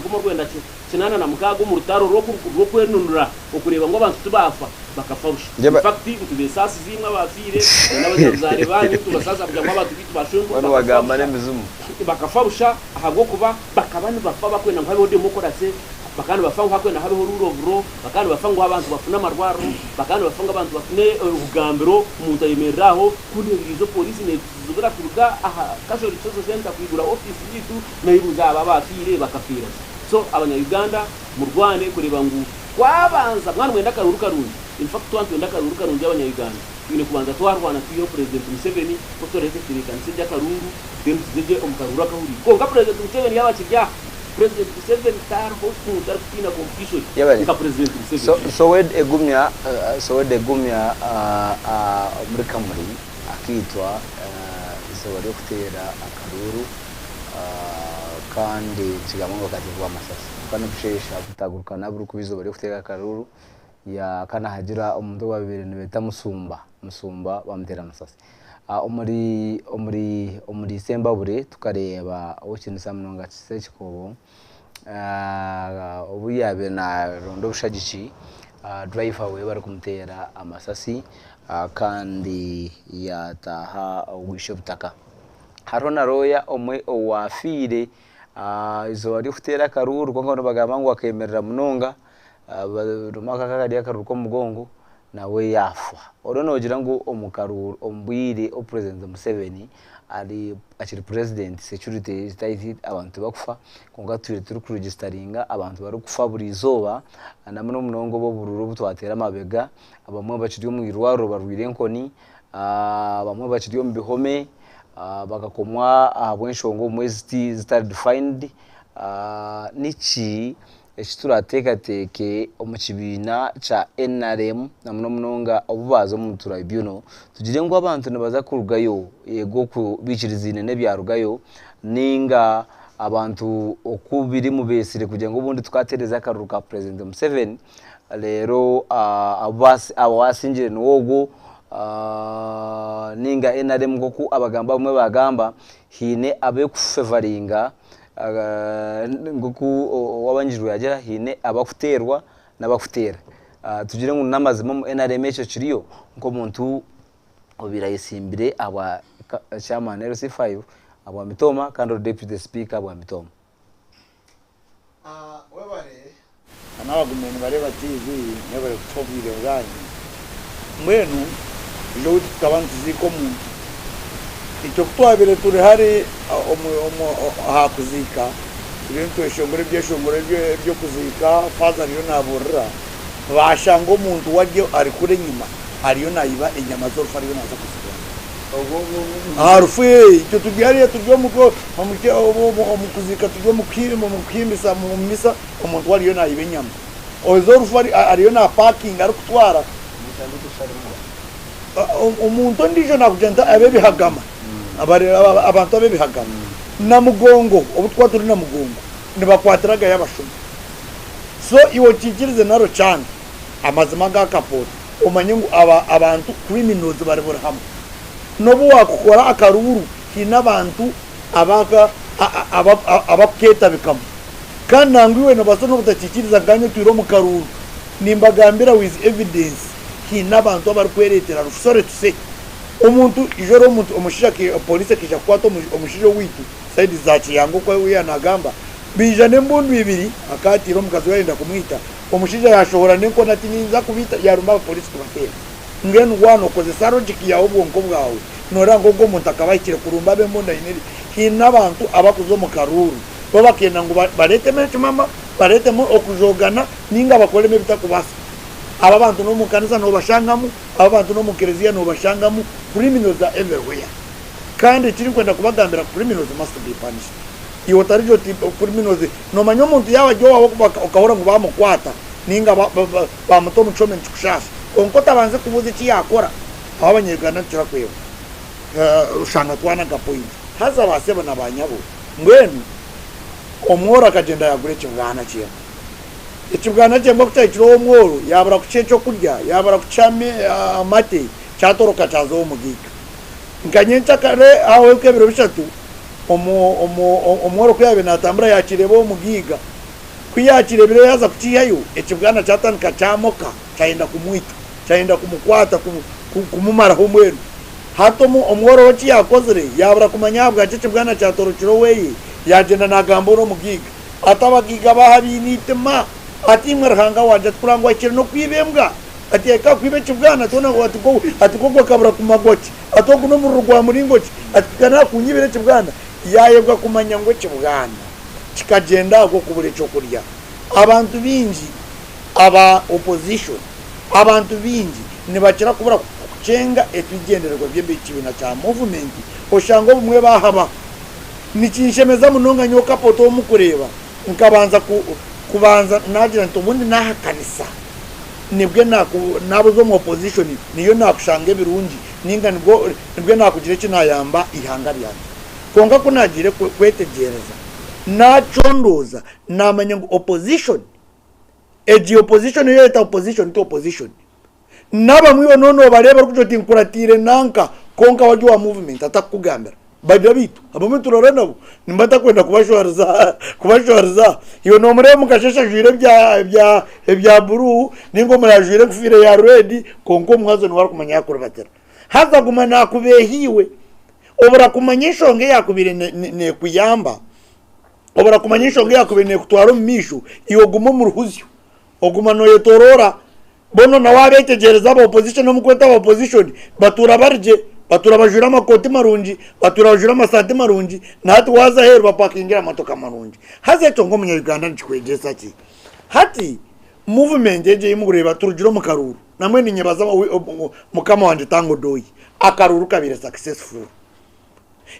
1986 omu rutaro rw'okwenunura okureeba ngu abantu tibaafa, bakafa busha. In fact, nitubeesaasiza imwe abaafiire n'abanyabuzaare baanyu, nitubasaasira kugira ngu abantu baitu baashwenkuru bakafa busha. Bakafa busha ahabw'okuba bakaba nibafa bakwenda ngu habeho demokurase, bakaba nibafa ngu hakwenda habeho rule of law, bakaba nibafa ngu abantu bafune amarwariro, bakaba nibafa ngu abantu bafune obugambiro, omuntu ayemerere aho, ku ndeebire pooriisi neetuzibira kuruga aha Casualty Social Centre kwigura ofiisi yaitu, neebuuza abo abaafiire bakafiira ki? So abanya Uganda murwane kureeba ngu twabanza, mwaba nimwenda akaruuru karungi, in fact twaba nitwenda akaruuru karungi abanya Uganda, twine kubanza twarwana twiheho Purezidenti Museveni, nikwo tureete entebeekanisa egi y'akaruuru, then tuze gye omu karuuru akahuriire. Kwonka Purezidenti Museveni yaaba akiri aha, Purezidenti Museveni tariho muntu arikutiina competition Yebare. nka Purezidenti So, Museveni. Sowed egumya, Sowed egumya omuri Kamuli akaitwa eizooba ry'okuteera akaruuru kandi nikigambwa ngu akateerwa amasasi. Kwonka n'obusheesha butagurukana burikuba eizooba ry'okuteera akaruuru kandi hagira omuntu ou babaire nibeeta Musumba, Musumba bamuteera amasasi. Omuri omuri omuri Sembabure tukareeba ow'ekitinisa munonga Ssekikubo obu yaabaire naaronda obushagiki driver we barikumuteera amasasi kandi yaataaha ogwisha obutaka. Hariho na looya omwe owaafiire eizooba ry'okuteera akaruuru kwonka nibagamba ngu akeemerera munonga, akaba kari akaruuru k'omu mugongo. Nawe yaafa. Oriyo noogira ngu omu karuuru omu bwire obu President Museveni ari akiri President security eri tight abantu tibakufa kwonka tutwire turi kuregisitaringa abantu barikufa buri izooba na muno munonga obu oburuuru obu twateera amabega abamwe bakiri omu irwariro barwaire enkoni, abamwe bakiri omu bihome bakakomwa ahabw'enshonga obumwe zitari defined. Niki eki turateekateeke omu kibiina kya nrm na muno munonga obu baaza omu tribunal tugire ngu abantu nibaza kurugayo eego oku baikirizaine n'ebyarugayo ninga abantu oku biri mubeetsire kugira ngu obundi tukateereza akaruru ka President Museveni reero owasingire niwe ogwo ninga nrm nk'oku abagambi abamwe bagamba haine abekufevaringa Nk'oku owabangirwe yaagira haine abakuteerwa n'abakuteera. Tugire ngu n'amazima omu NRM ekyo kiriyo nk'omuntu obaire ayetsimbire ahabwa chairman LC5 ahabwa Mitooma kandi ori deputy speaker ahabwa Mitooma. Webare n'abagumiire nibareeba TV mwebare kutuha obwire bwanyu. Mbwenu ijo owaitu tukaba nituziika omuntu, itwe ku twabaire turi hare aha kuziika turiyo nitweshongora ebyeshongoro eby'okuziika faaza ariyo naabuurira, baashanga omuntu we ari kure enyima ariyo naiba enyama z'orufu ariyo naaza kuzigura. Aha rufu itwe turi hariya turi omu kuziika turi omu kuhimbisa omu misa omuntu we ariyo naiba enyama. Ez'orufu ariyo napakinga arikutwara. Omuntu ondiijo nakugira nti ab'ebihagama, abantu ab'ebihagama. Namugongo obu twaba turi Namugongo nibakwatiragayo abashuma. So iwe okiikirize nari okyange amazima aga kapoota omanye ngu abantu criminals bari buri hamwe. N'obu wakukora akaruuru haine abantu abakuketabikamu. Kandi nangwa iwe nobaasa n'obutakiikiriza nkanye otwire omu karuuru nimbagambira with evidence haine abantu abarikwereetera rufu sorry to say omuntu ijo hariho omuntu omushaija police ekaija kukwata omushaija owaitu side za Kiyanga oku yaaba nagamba baija n'embundu ibiri akatiire omukazi we yayenda kumwita omushaija yashohora n'enkoni ati ninza kubaita yaruma abapolisi kubateera mbwenu waaba nokozesa logic yaawe obwonko bwawe noreeba ngu ogwo omuntu akaba ahikire kurumba ab'embundu aine haine abantu abakuza omu karuuru Bo bakenda ngu bareetemu ekimama, bareetemu okujoogana, nainga bakoremu ebitakubaasa. Abo abantu n'omu kanisa noobashangamu, abo abantu n'omu kereziya noobashangamu, criminals are everywhere. Kandi eki ndikwenda kubagambira criminals must be punished. Iwe otarija oti criminals, noomanya omuntu yaaba ari owaawe okahurira ngu baamukwata nainga baamuta omu kihome nikikushaasha. Kwonka otabanze kubuuza eki yaakora, aho Abanya-Uganda nitukira kwebwa. Oshanga twanaga point. Haza ba sebo na ba nyabo. Mbwenu omworo akagyenda yaagura ekibwana ky'embwa. Ekibwana ky'embwa ku kyahikire ow'omworo, yaabura kukiha ekyokurya, yaabura kukiha amate, kyatoroka kyaza ow'omugaiga. Nka nyenkyakare hahwaho nk'ebiro bishatu, omworo ku yaabaire naatambura yaakireeba ow'omugaiga. Ku yaakireebire yaaza kukiihayo, ekibwana kyatandika kyamoka kyayenda kumwita, kyayenda kumukwata kumumaraho mbwenu. Hati omworo we eki yaakozire, yaabura kumanya ahabwaki ekibwana kyatorokire oweye, yaagyenda naagambura omugaiga ati, Abagaiga b'aha baine eitima! Ati, Imwe Ruhanga wangye, ati, kurora ngu ahikire n'okwiba embwa? Ati, Eka kwiba ekibwana? Ati, Hoona ati, ati, nk'ogu akabura kumagwa ki? Ati, Ogu n'omuriro gwa muringo ki? Ati, Kuhika n'aha kunyibira ekibwana? Yaayebwa kumanya ngu ekibwana kikagyenda ahabw'okubura eky'okurya. Abantu baingi aba opposition, abantu baingi nibakira kubura kukyenga ebigyendererwa by'ekibiina kya movement oshanga obumwe bahaba. Nikinshemeza munonga nyowe Kapoto omu kureeba nkabanza kubanza nagira nti obundi nahakanisa nibwe nabuza omu opposition niyo nakushanga ebirungi ninga nibwe nakugira eki nayamba eihanga ryangye. Kwonka ku nagiire kwetegyereza nacondooza namanya ngu opposition egi opposition ei oyeta opposition ti opposition. N'abamwe iwe noona nobareeba orikugira oti nkuratiire nanka kwonka we ari owa movement atakukugambira. Bari abaitu abamwe niturara nabo nimba ntakwenda kubashwariza kubashwariza. Iwe nomureeba omu kasheshe ajwaire ebya ebya ebya buruu ninga omurara ajwaire enkofiira ya red kwonka omuhazi niwe arikumanya yakuribatira. Haza aguma nakubeeha iwe obura kumanya enshonga eyakubaire nekuyamba, obura kumanya enshonga eyakubaire nekutwara omu maisho iwe oguma omu ruhuzyo oguma noyetoroora. Boona na waabetegyereza aba opposition omu kweta aba opposition batuura bari gye, batuura bajwaire amakooti marungi, batuura bajwaire amasaati marungi, na hati waaza aheeru bapakingire amamotoka marungi. Haza ekyo nk'omunya-Uganda nikikwegyesa ki? Hati movement egi ei murikureeba turugire omu karuuru, nambwenu ninyebaza mukama wangye Tanga Odoi, akaruuru kabaire successful.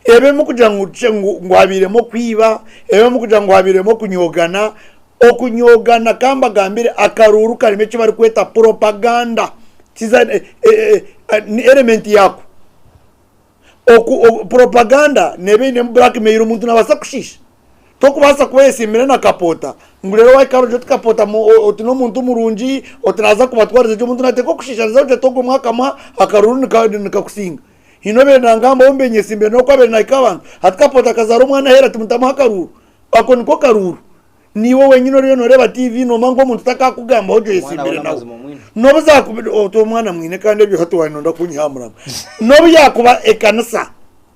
Ebirimu kugira ngu ngu habairemu okwiba, ebirimu kugira ngu habairemu okunyogana, okunyogana kambagambire akaruuru karimu eki barikweta propaganda ni element yaako. Propaganda neeba einemu blackmail omuntu naabaasa kukushiisha. Tokubaasa kuba oyesiimire na kapoota ngu reero waahika aha oti kapoota oti n'omuntu murungi, oti naaza kubatwariza gye, omuntu naateekwa kukushiisha oti ogu omwaka akaruuru nikakusinga. Haine obaire nangamba ou mbaire nyesimbire nawe ku abaire nahika abantu, hati Kapoota akazaara omwana aheeru ati mutamuha akaruuru. Ako niko karuuru. Niiwe wenyini oriyo noreeba TV nomanya ngu omuntu takakugambaho ogye Omwana oyesimbire we nawe. n'amazima omwine. Nobu zakuba oti omwana mwine kandi ebyo hati waayenda kunyiha aha muramwa. Nobu yaakuba ekanisa,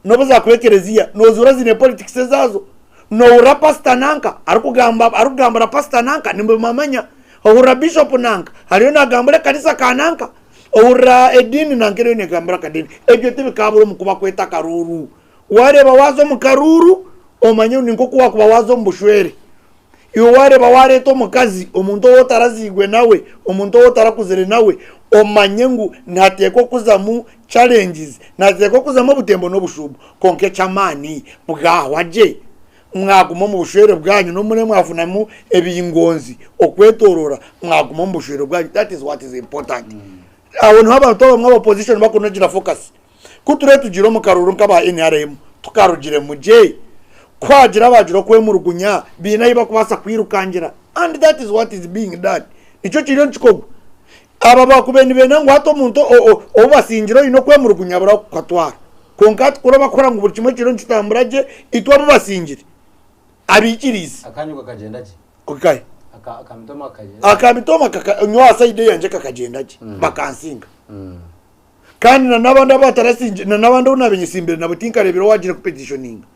nobu zaakuba ekereziya, nozuura ziine politics ezaazo. Nohurira pasita nanka arikugamba arikugambira pasita nanka nimumamanya. Ohurira bishop nanka ariyo nagambira ekanisa ka nanka. Ohurira ediini nanka eriyo negambira akadiini. Ebyo tibikabura omu kuba kweta akaruuru. Wareeba waaza omu karuuru, omanye ngu ni nk'oku wakuba waaza omu bushwere. Iwe wareeba wareeta omukazi, omuntu ou otaraziirwe nawe, omuntu ou otarakuzire nawe, omanye ngu nihateekwa kuzamu challenges, nihateekwa kuzamu obutembo n'obushuubo. Kwonka eky'amaani bwahwa gye. Mwaguma omu bushwere bwanyu n'obu muraabe mwafunamu ebingonzi okwetooroora, mwaguma omu bushwere bwanyu that is what is important. Aho niho abantu abamwe aba opposition barikunogira focus. Ku turaabe tugiire omu karuuru nk'aba NRM tukarugiremu gye, ku haagira abaagira okwemurugunya baine ahu barikubaasa kwirukangira and that is what is being done. Nikyo kiriyo nikikorwa. Aba baakubaire nibenda ngu hati omuntu ou basingire oine okwemurugunya abure ah'okukatwara. Kwonka hati kuri bakukora ngu buri kimwe kiriyo nikitambura gye, itwe abu basingire abaikiriize. Akanyu kakagyenda gye? Okahe? Aka akamitoma kakagyenda gye? Akamitoma kaka nyowe aha side eyangye kakagyenda gye, bakansinga. Kandi na n'abandi abatarasingi na n'abandi abu naabaire nyesimbire nabo tinkareebire owaagiire kupetitioninga.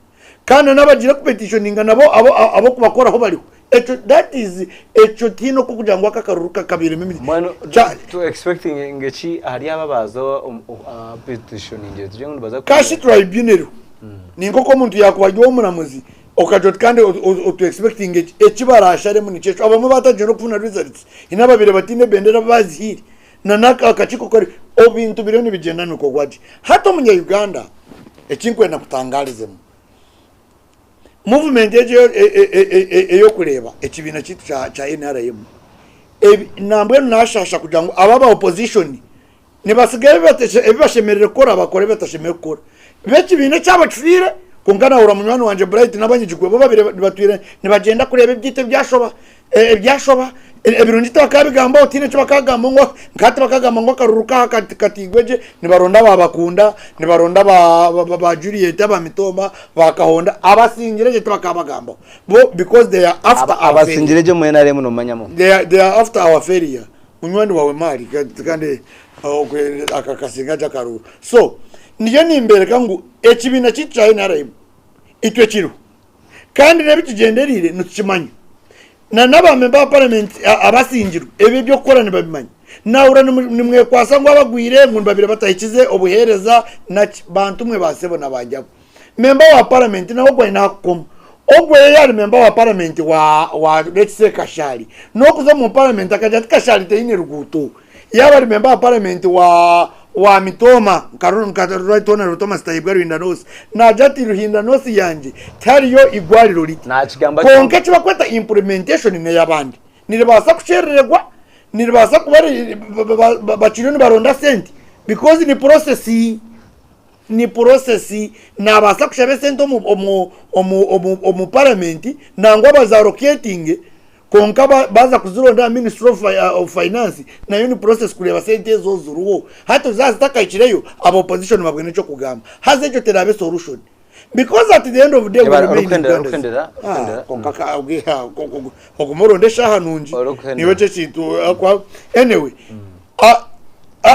Kandi na n'abagiire kupetitioninga nabo abo ab'okubakoraho bariho. Ekyo that is ekyo tihaine oku okugira ngu aka akaruru kakabairemu emi Mbwenu kya tu expecting ngu eki ahari aba abaaza omu abapetitioningire tugire ngu nibaza Cash tribunal eriho. Ni nk'oku omuntu yaakuba ari ow'omuramuzi okagira oti kandi otu expectinge eki, eki baraasharemu nikyo ekyo. Abamwe baatandikire n'okufuna results. Haine ababaire bataine ebendera abu baazihaire. Na n'aka akakiiko kari ebintu biriyo nibigyenda nibikorwa gye. Hati omunya Uganda eki nkwenda nkutangaarizemu, movement egi ey'okureeba ekibiina kyaitu kya NRM, nambwenu nashasha kugira ngu aba aba opposition nibatsiga ebi bashemereire kukora bakora ebi batashemereire kukora. Bo ekibiina ekyabo kifiire kwonka nahurira munywani wangye Bright n'abanyigigwe bo babire batwire nibagyenda kureeba ebyaitu ebyashoba ebyashoba ebirungi tibakabigambaho tihaine eki bakagamba ngu nka hati bakagamba ngu akaruru kaaha katiigwe gye nibaronda ba Bakunda nibaronda ba Juliet aba Mitooma ba Kahonda abasingire gye tibakabagambaho bo because they are after our failure. Abasingire gye omu NRM nomanyamu? They are after our failure. Munywani waawe maari kandi akakasinga gye akaruru. So niyo nimbereka ngu ekibiina kyaitu kya NRM itwe kiriho kandi n'ebi tugyendereire nitukimanya. Na n'aba memba ba paramenti abasingirwe ebi eby'okukora nibabimanya. Nahurira nimwekwasa ngu abagwire ngu nibabaire batahikize obuheereza naki. Bantu mwe ba sebo na ba nyabo. Memba wa paramenti nawe ogwo aine ahakukoma. Ogwo ye yaari memba wa paramenti wa wa let's say Kashari, n'okuza omu paramenti akagira ati Kashari teine ruguuto. Yaaba ari memba wa paramenti wa wa Mitooma nka nka Right Honourable Thomas Tayebwa Ruhinda North, naagira ati Ruhinda North yangye tihariyo igwariro riti. Naakigamba Kwonka eki barikweta implementation n'ey'abandi. Niribaasa kusherererwa, niribaasa kuba bakiriyo nibaronda sente because ni process. Ni process, nabaasa kushaba esente omu omu omu omu omu parliament nangwa bazi allocatinge kwonka baaza kuzironda aha ministry of of finance nayo ni process kureeba sente ezo ziriho. Hati zaaba zitakahikireyo aba opposition babwine eky'okugamba. Haza egyo teraabe solution because at the end of the day we Eba remain orikuhendera Ugandans. orikuhendera Ah, orikuhendera. kwonka ka ogume oronde eshaaha nungi Orikuhendera. niiwe ekyo ekintu anyway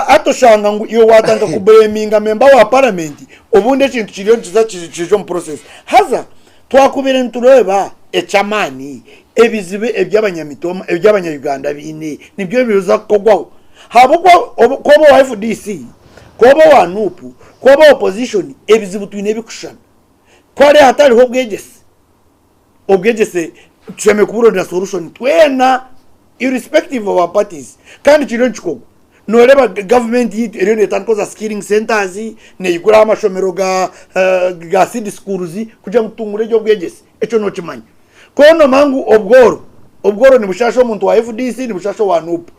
Hati oshanga ngu iwe watandika kubureminga memba wa paramenti obundi ekintu kiriyo nikiza kiri omu process. Haza twakubaire nitureeba eky'amaani ebizibu ebi abanyamitooma ebi abanya Uganda baine nibyo biriza kukorwaho. Habwokuba ku oba owa FDC, ku oba owa NUP, ku oba opposition, ebizibu twine ebikushushana. Ku hariho hatariho obwegyese, obwegyese tushemereire kuburondera solution twena irrespective of our parties kandi kiriyo nikikorwa. Noreeba gavumenti yaitu eriyo netandika za skilling centers, neyiguraho amashomero ga seed schools kugira ngu tutungure eby'obwegyese. Ekyo nokimanya. Ku nomanya ngu obworo, obworo nibushasha omuntu wa FDC, nibushasha owa NUP.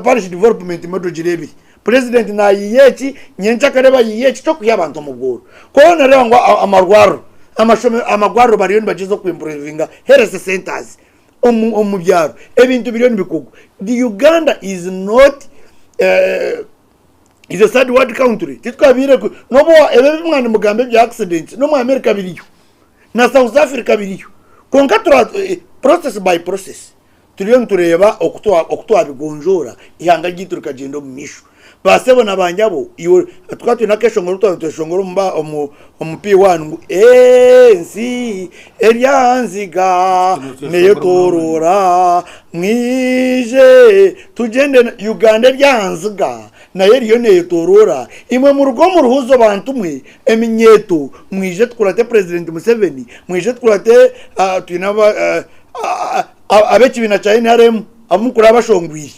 Parish development model gireebire. Purezidenti nayiiya eki, nyencakare bayiiya eki ky'okwiha abantu omu bworo. Ku noreeba ngu amarwariro, amashomero, amagwariro bariyo nibagyezaho ku improvinga health centers omu byaro, ebintu biriyo nibikorwa. The Uganda is not is a third world country. Titwabiire n'obu ebi ebi mwanimugamba ebya accidents n'omu America biriyo na South Africa biriyo. Kwonka tura process by process turiyo nitureeba oku twabigonjoora eihanga ryaitu rikagyenda omu maisho. Baasebo na baanyabo, iwe tukaba twine akeshongoro twaba nitweshongora omu omu P1 ngu ensi eryanziga neyetorora mwije tugyende Uganda eryanziga nayo eriyo neyetorora imwe muruge omu ruhuzo bantu mwe eminyeeto mwije tukurate President Museveni mwije tukurate twine ab'ekibiina kya NRM abu mukuru abashongwire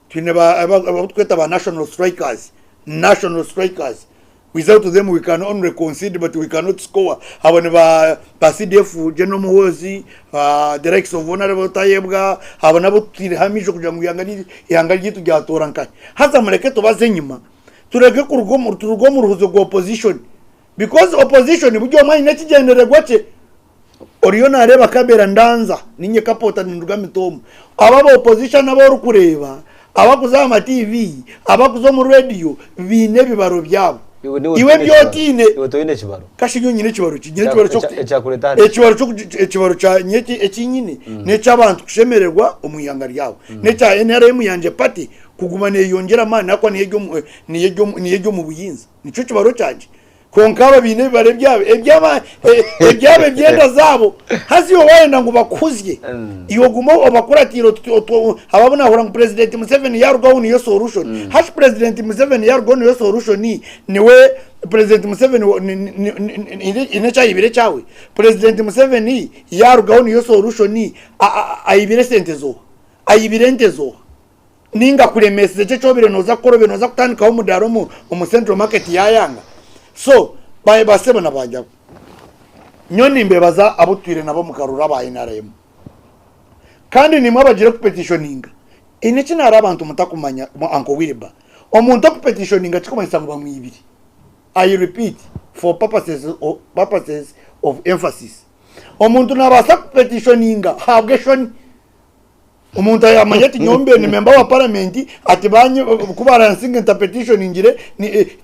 twine abu tukweta ba national strikers, national strikers without them we can only concede but we cannot score abo ni ba CDF General Muhoozi the likes of Honorable Tayebwa abo nabo tutaireho amaisho kugira ngu eihanga ryaitu ryatoora nkahi haza mureke tubaze enyima tureke kuruga turuge omu ruhuzo rwa opposition because opposition buri omwe aine ekigyendererwa kye oriyo nareeba kamera ndanza ninye kapota ninduga mitooma aba aba opposition abu orikureeba abakuza aha ma TV abakuza omu radio baine ebibaro byabo iwe ebi otiine Iwe toine ekibaro. Kashi nyowe nyine ekibaro ki? Nyine ekibaro Ekyakureeta hanu. Ekibaro ekibaro kya eki nyine n'eky'abantu kushemererwa omu ihanga ryabo. N'ekya NRM yangye party kuguma neyeyongyera amaani ahakuba niyo eri omu niyo eri omu buyinza. Nikyo kibaro kyangye. Kwonka aba baine ebibaro ebyabo ebyaba ebyabo eby'enda zaabo. Haza iwe waayenda ngu bakuhuzye, iwe ogume obakuratiire oti ababu naahurira ngu Purezidenti Museveni yaarugaho niyo solution. Hati Purezidenti Museveni yaarugaho niyo solution, niwe Purezidenti Museveni haine eki ayibire ekyawe? Purezidenti Museveni yaarugaho niyo solution, ayibire esente z'oha? Ayibire ente z'oha? Ninga akuremesize ki eki obaire nooza kukora, obaire nooza kutandikaho omudaara omu Central Market yaayanga? So, basebo na banjabo, nyowe nimbeebaza abu tutwire nabo omu karuuru aba NRM. Kandi niimwe abagiire kupetitioninga. Haine eki naara abantu mutakumanya, Uncle Wilber. Omuntu okupetitioninga tikikumanyisa ngu bamwibire. I repeat for purposes of, purposes of emphasis. Omuntu naabaasa kupetitioninga ahabw'eshoni. Omuntu ayamanya ati nyowe mbe ni member wa parliament ati banye ku baransinga nta petitioningire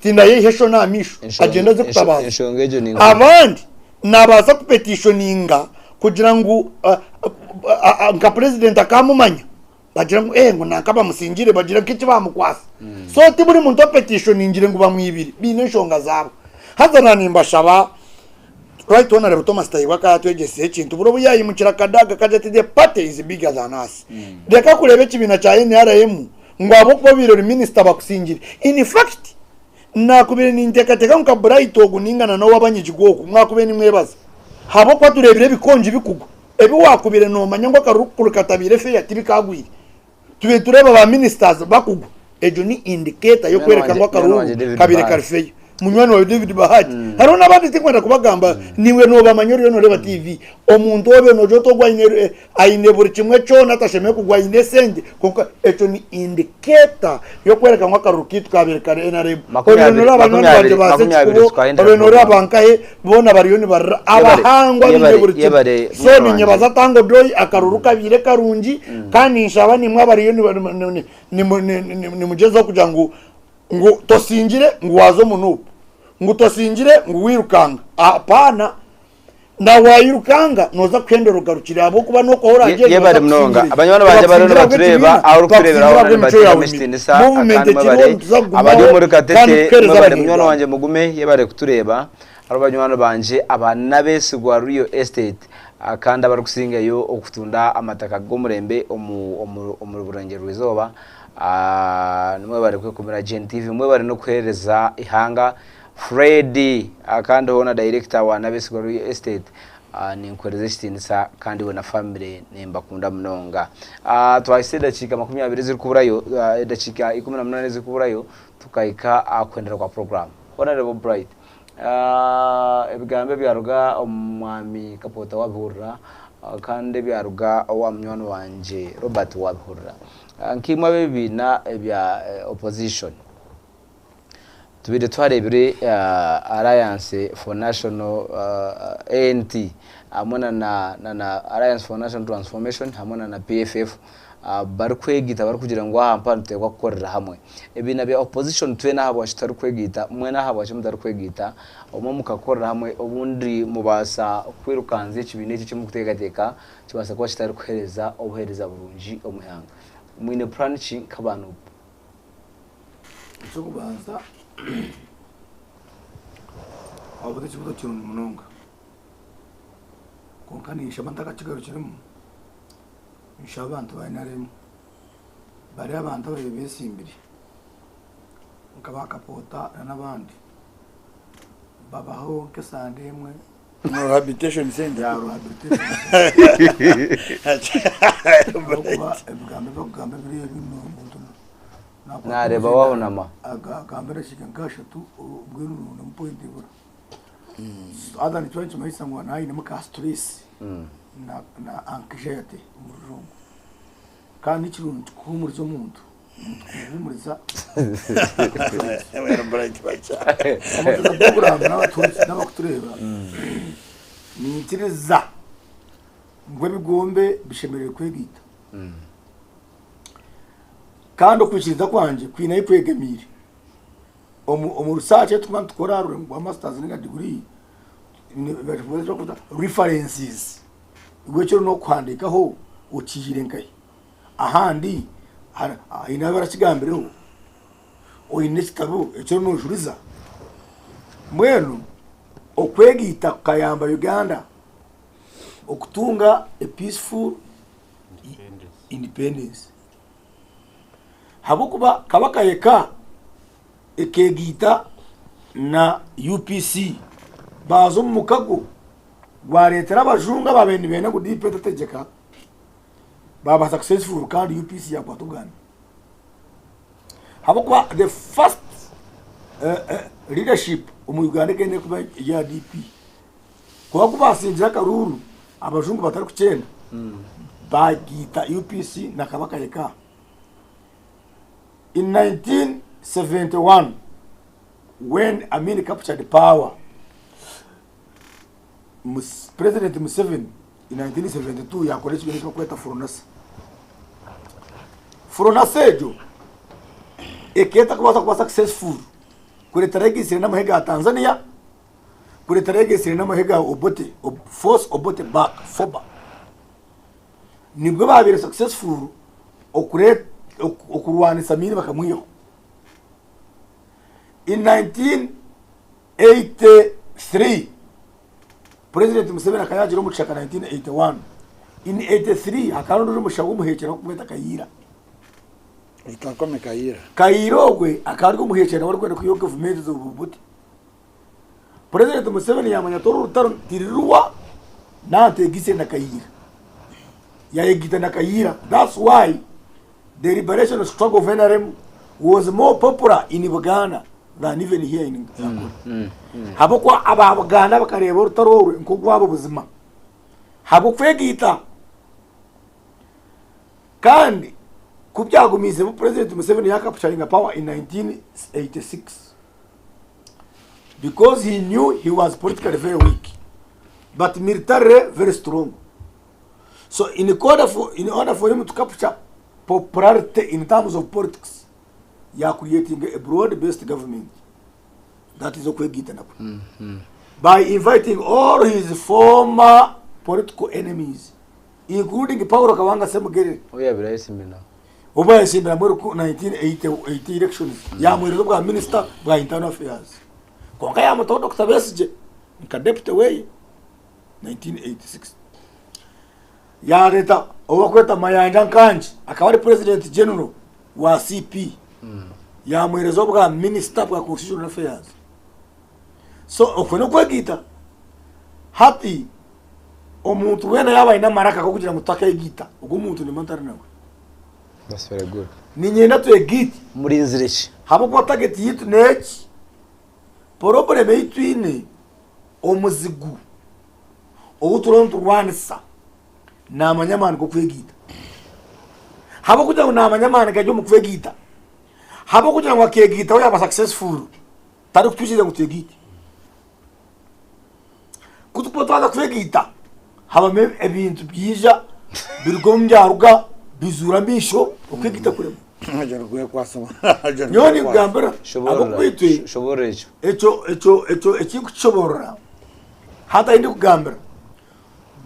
tindayeiha eshoni aha maisho agyende aze kutabaza. Enshonga egyo ni nkuru. Abandi nabaasa kupetitioninga kugira ngu nka president akamumanya bagira ngu eh ngu nanka bamusingire bagira nk'eki bamukwasa. So ti buri muntu opetitioningire ngu bamwibire baine enshonga zaabo. Haza na nimbashaba Right Honourable Thomas Tayebwa akaba yatwegyesize ekintu buri obu yayimukira Kadaga akagira ati the party is bigger than us. Reka kureeba ekibiina kya NRM ngu ahabw'okuba obaire ori minisita bakusingire. In fact nakubaire ninteekateeka ngu nka Bright ogu ninga na n'owabanyigigwa ogu mwakubaire nimwebaza ahabw'okuba tureebire ebikongi bikugwa ebi wakubaire nomanya ngu akaruru kuri katabaire fair tibikagwire. Tubaire nitureeba ba ministers bakugwa, egyo ni indicator y'okworeka ngu akaruru kabaire kari fair. Munywani waawe David Bahati, hariho n'abandi tinkwenda kubagamba, naiwe noobamanya oriyo nooreeba TV. Omuntu obe noogira oti ogu aine aine buri kimwe kyona tashemereire kugwa aine esente, kwonka ekyo ni indicator y'okworeka ngu akaruru kaitu kabaire kari NRM. Obaire nooreeba banywani bangye ba Ssekikubo, obaire nooreeba ba nkahe, boona bariyo nibarira abahangwa baine buri kimwe. So ninyebaza Tanga Odoi akaruru kabaire karungi kandi ninshaba nimwe abariyo nimugyezaho kugira ngu ngu tosingire ngu waaza omu NUP, ngu tosingire ngu wirukanga. Apaana, na wayirukanga nooza kuhendera ogarukire ahabw'okuba n'okuha oraagyenda Yebare nooza munonga. kusingire. Abanywani bangye bariyo Tibakusingira nibatureeba, ahabw'ekibiina, ahu orikutureebera tibakusingira hoona ahabw'emicwe nibateekamu yaawe mibi. ekitiinisa Movement kandi ekiriho mwebare. nituza Abari kugumaho omuri kandi Katete tukuheereza mwebare munywani Abanyarwanda. wangye mugume yebare kutureeba. Hariho banywani bangye aba n'abeesigwa Real Estate kandi abarikusingayo okutunda amataka g'omurembe omu omuri Burengyerwa-izooba. Mwebare kwekumira Gen TV, mwebare n'okuheereza ihanga. Fred kandi hoona director wa Nabesigwa Real Estate, ninkuheereza ekitiinisa kandi iwe na family nimbakunda munonga. Twahitsya edakiika 20 ezirikuburayo, edakiika 18 ezirikuburayo tukahika aha kuhendera kwa program. Honourable Bright, ebigambo ebyaruga omu mwami Kapoota wabihurira kandi ebyaruga owa munywani wangye Robert wabihurira. Nkaimwe ab'ebibiina ebya opposition, tubaire twareebire Alliance for National, ANT, hamwe na Alliance for National Transformation hamwe na PFF barikwegaita barikugira ngu aha mpaha nituteekwa kukorera hamwe. Ebibiina bya opposition twena ahabwaki tutarikwegaita, mwena ahabwaki mutarikwegaita, obumwe mukakorera hamwe obundi mubaasa kwirukanzya ekibiina eki eki murikuteekateeka kibaasa kuba kitarikuheereza obuheereza burungi omu ihanga. Mwine puraani ki nk'aba Nup? Eky'okubanza, wabuuza ekibuuzo kirungi munonga. Kwonka ninshaba ntakakigarukiremu, ninshaba abantu ba NRM bari abantu ababaire beesimbire nka ba Kapoota n'abandi babaho nk'esande emwe Rehabilitation center. Ya rehabilitation center. Ahabw'okuba ebigambo ebi barikugamba ebiro ebi omuntu nakwata Nareeba wahunama. Agamba edakiika nk'ashatu mbwenu norondamu point ebura. Haza nikiba nikimanyisa ngu naaba ainemu ka stress na anxiety omu rujungu. Kandi nikirungi kuhuumuriza omuntu. Omuntu kumuhuumuriza Okuramba n'abakutureeba niinyikiriza ngu ebigombe bishemereire kwegaita. Kandi okwikiriza kwangye kwine ahi kwegamiire. Omu research ei turikuba nitukora aha rurengo rwa masters ninga diguri, nibakozesa references. Iwe eki oriyo nokuhandiikaho okiihire nkahi? Ahandi haine abu barakigambireho? Oine ekitabo eki oriyo nojuriza? Mbwenu okwegaita kukayamba Uganda okutunga a peaceful independence. Ahabw'okuba Kabaka yeka ekeegaita na UPC baaza omu mukago gwareetera abajungu abaabaire nibenda ngu DP etategyeka baaba successful kandi UPC yaakwata Uganda. Ahabw'okuba the first leadership omu Uganda ekaba eine kuba eya DP. Kwonka ku baasingire akaruuru abajungu batarikukyenda, baagiita UPC na Kabaka yeka. In 1971 when Amin captured power, President Museveni in 1972 yaakora ekibiina eki barikweta Fronasa. Fronasa egyo ekaba etakubaasa kuba successful kureeta legacy n'amahe ga Tanzania, Kureeta legacy n'amahe ga Obote, Force Obote Back, FOBA. Nibwo baabaire successful okurwanisa Amin bakamwihaho. In 1983, President Museveni akaba yaagira omu kishaka 1981. In 83 hakaba hariho ondiijo omushaho w'omuheekyera barikumweta Kayiira. Rutakome Kayiira. Kayiira ogwe akaba ari omuheekyera nawe arikwenda kwihaho gavumenti z'Obote. Purezidenti Museveni yamanya ati oru rutaro tirirwa nanteegise na Kayiira. Yayegaita na Kayiira. That's why the liberation struggle of NRM was more popular in Buganda than even here in Ankole. Habw'okuba aba Buganda bakareeba orutaro oru nk'orwabo buzima. Habw'okwegaita. Kandi ku byagumiizemu Purezidenti Museveni yakapucharinga power in 1986. because he knew he was politically very weak but militarily very strong so in order for, in order for him to capture popularity in terms of politics ya creating a broad based government that is okwegaita nakwe mm -hmm. by inviting all his former political enemies including Paulo Kabanga Ssemogerere Obu yayesimbira muri 1980 elections yamwehereza obwa minister bwa internal affairs kwonka yamutaho Dokita Besigye nka deputy weye 1986 yareta ou bakweta Mayanja Nkangi akaba ari president general. wa CP yamuhereza obwa minisita bwa constitutional affairs. So okwo n'okwegaita. Hati omuntu weena yaaba aine amaraka g'okugira ngu tutakeegaita, ogwo omuntu nimba ntari nawe. That's very good. Niinyenda twegaite Murinzire ki? ahabw'okuba target yaitu n'egi. Poroburemu ei twine, omuzigu ou turiyo niturwanisa naamanya amaani g'okwegaita. Ahabw'okugira ngu naamanya amaani gari omu kwegaita, ahabw'okugira ngu akeegaitaho yaaba successful, tarikutwikiriza ngu twegaite. Ku turikuba twaza kwegaita, habamu ebintu byaija biruga omu byaruga bizuura amaisho okwegaita kurema. Nyowe ninkugambira ahabw'okuba itwe Shoboorora ekyo. ekyo ekyo ekyo ekinkukishoboorora hati ahi ndikugambira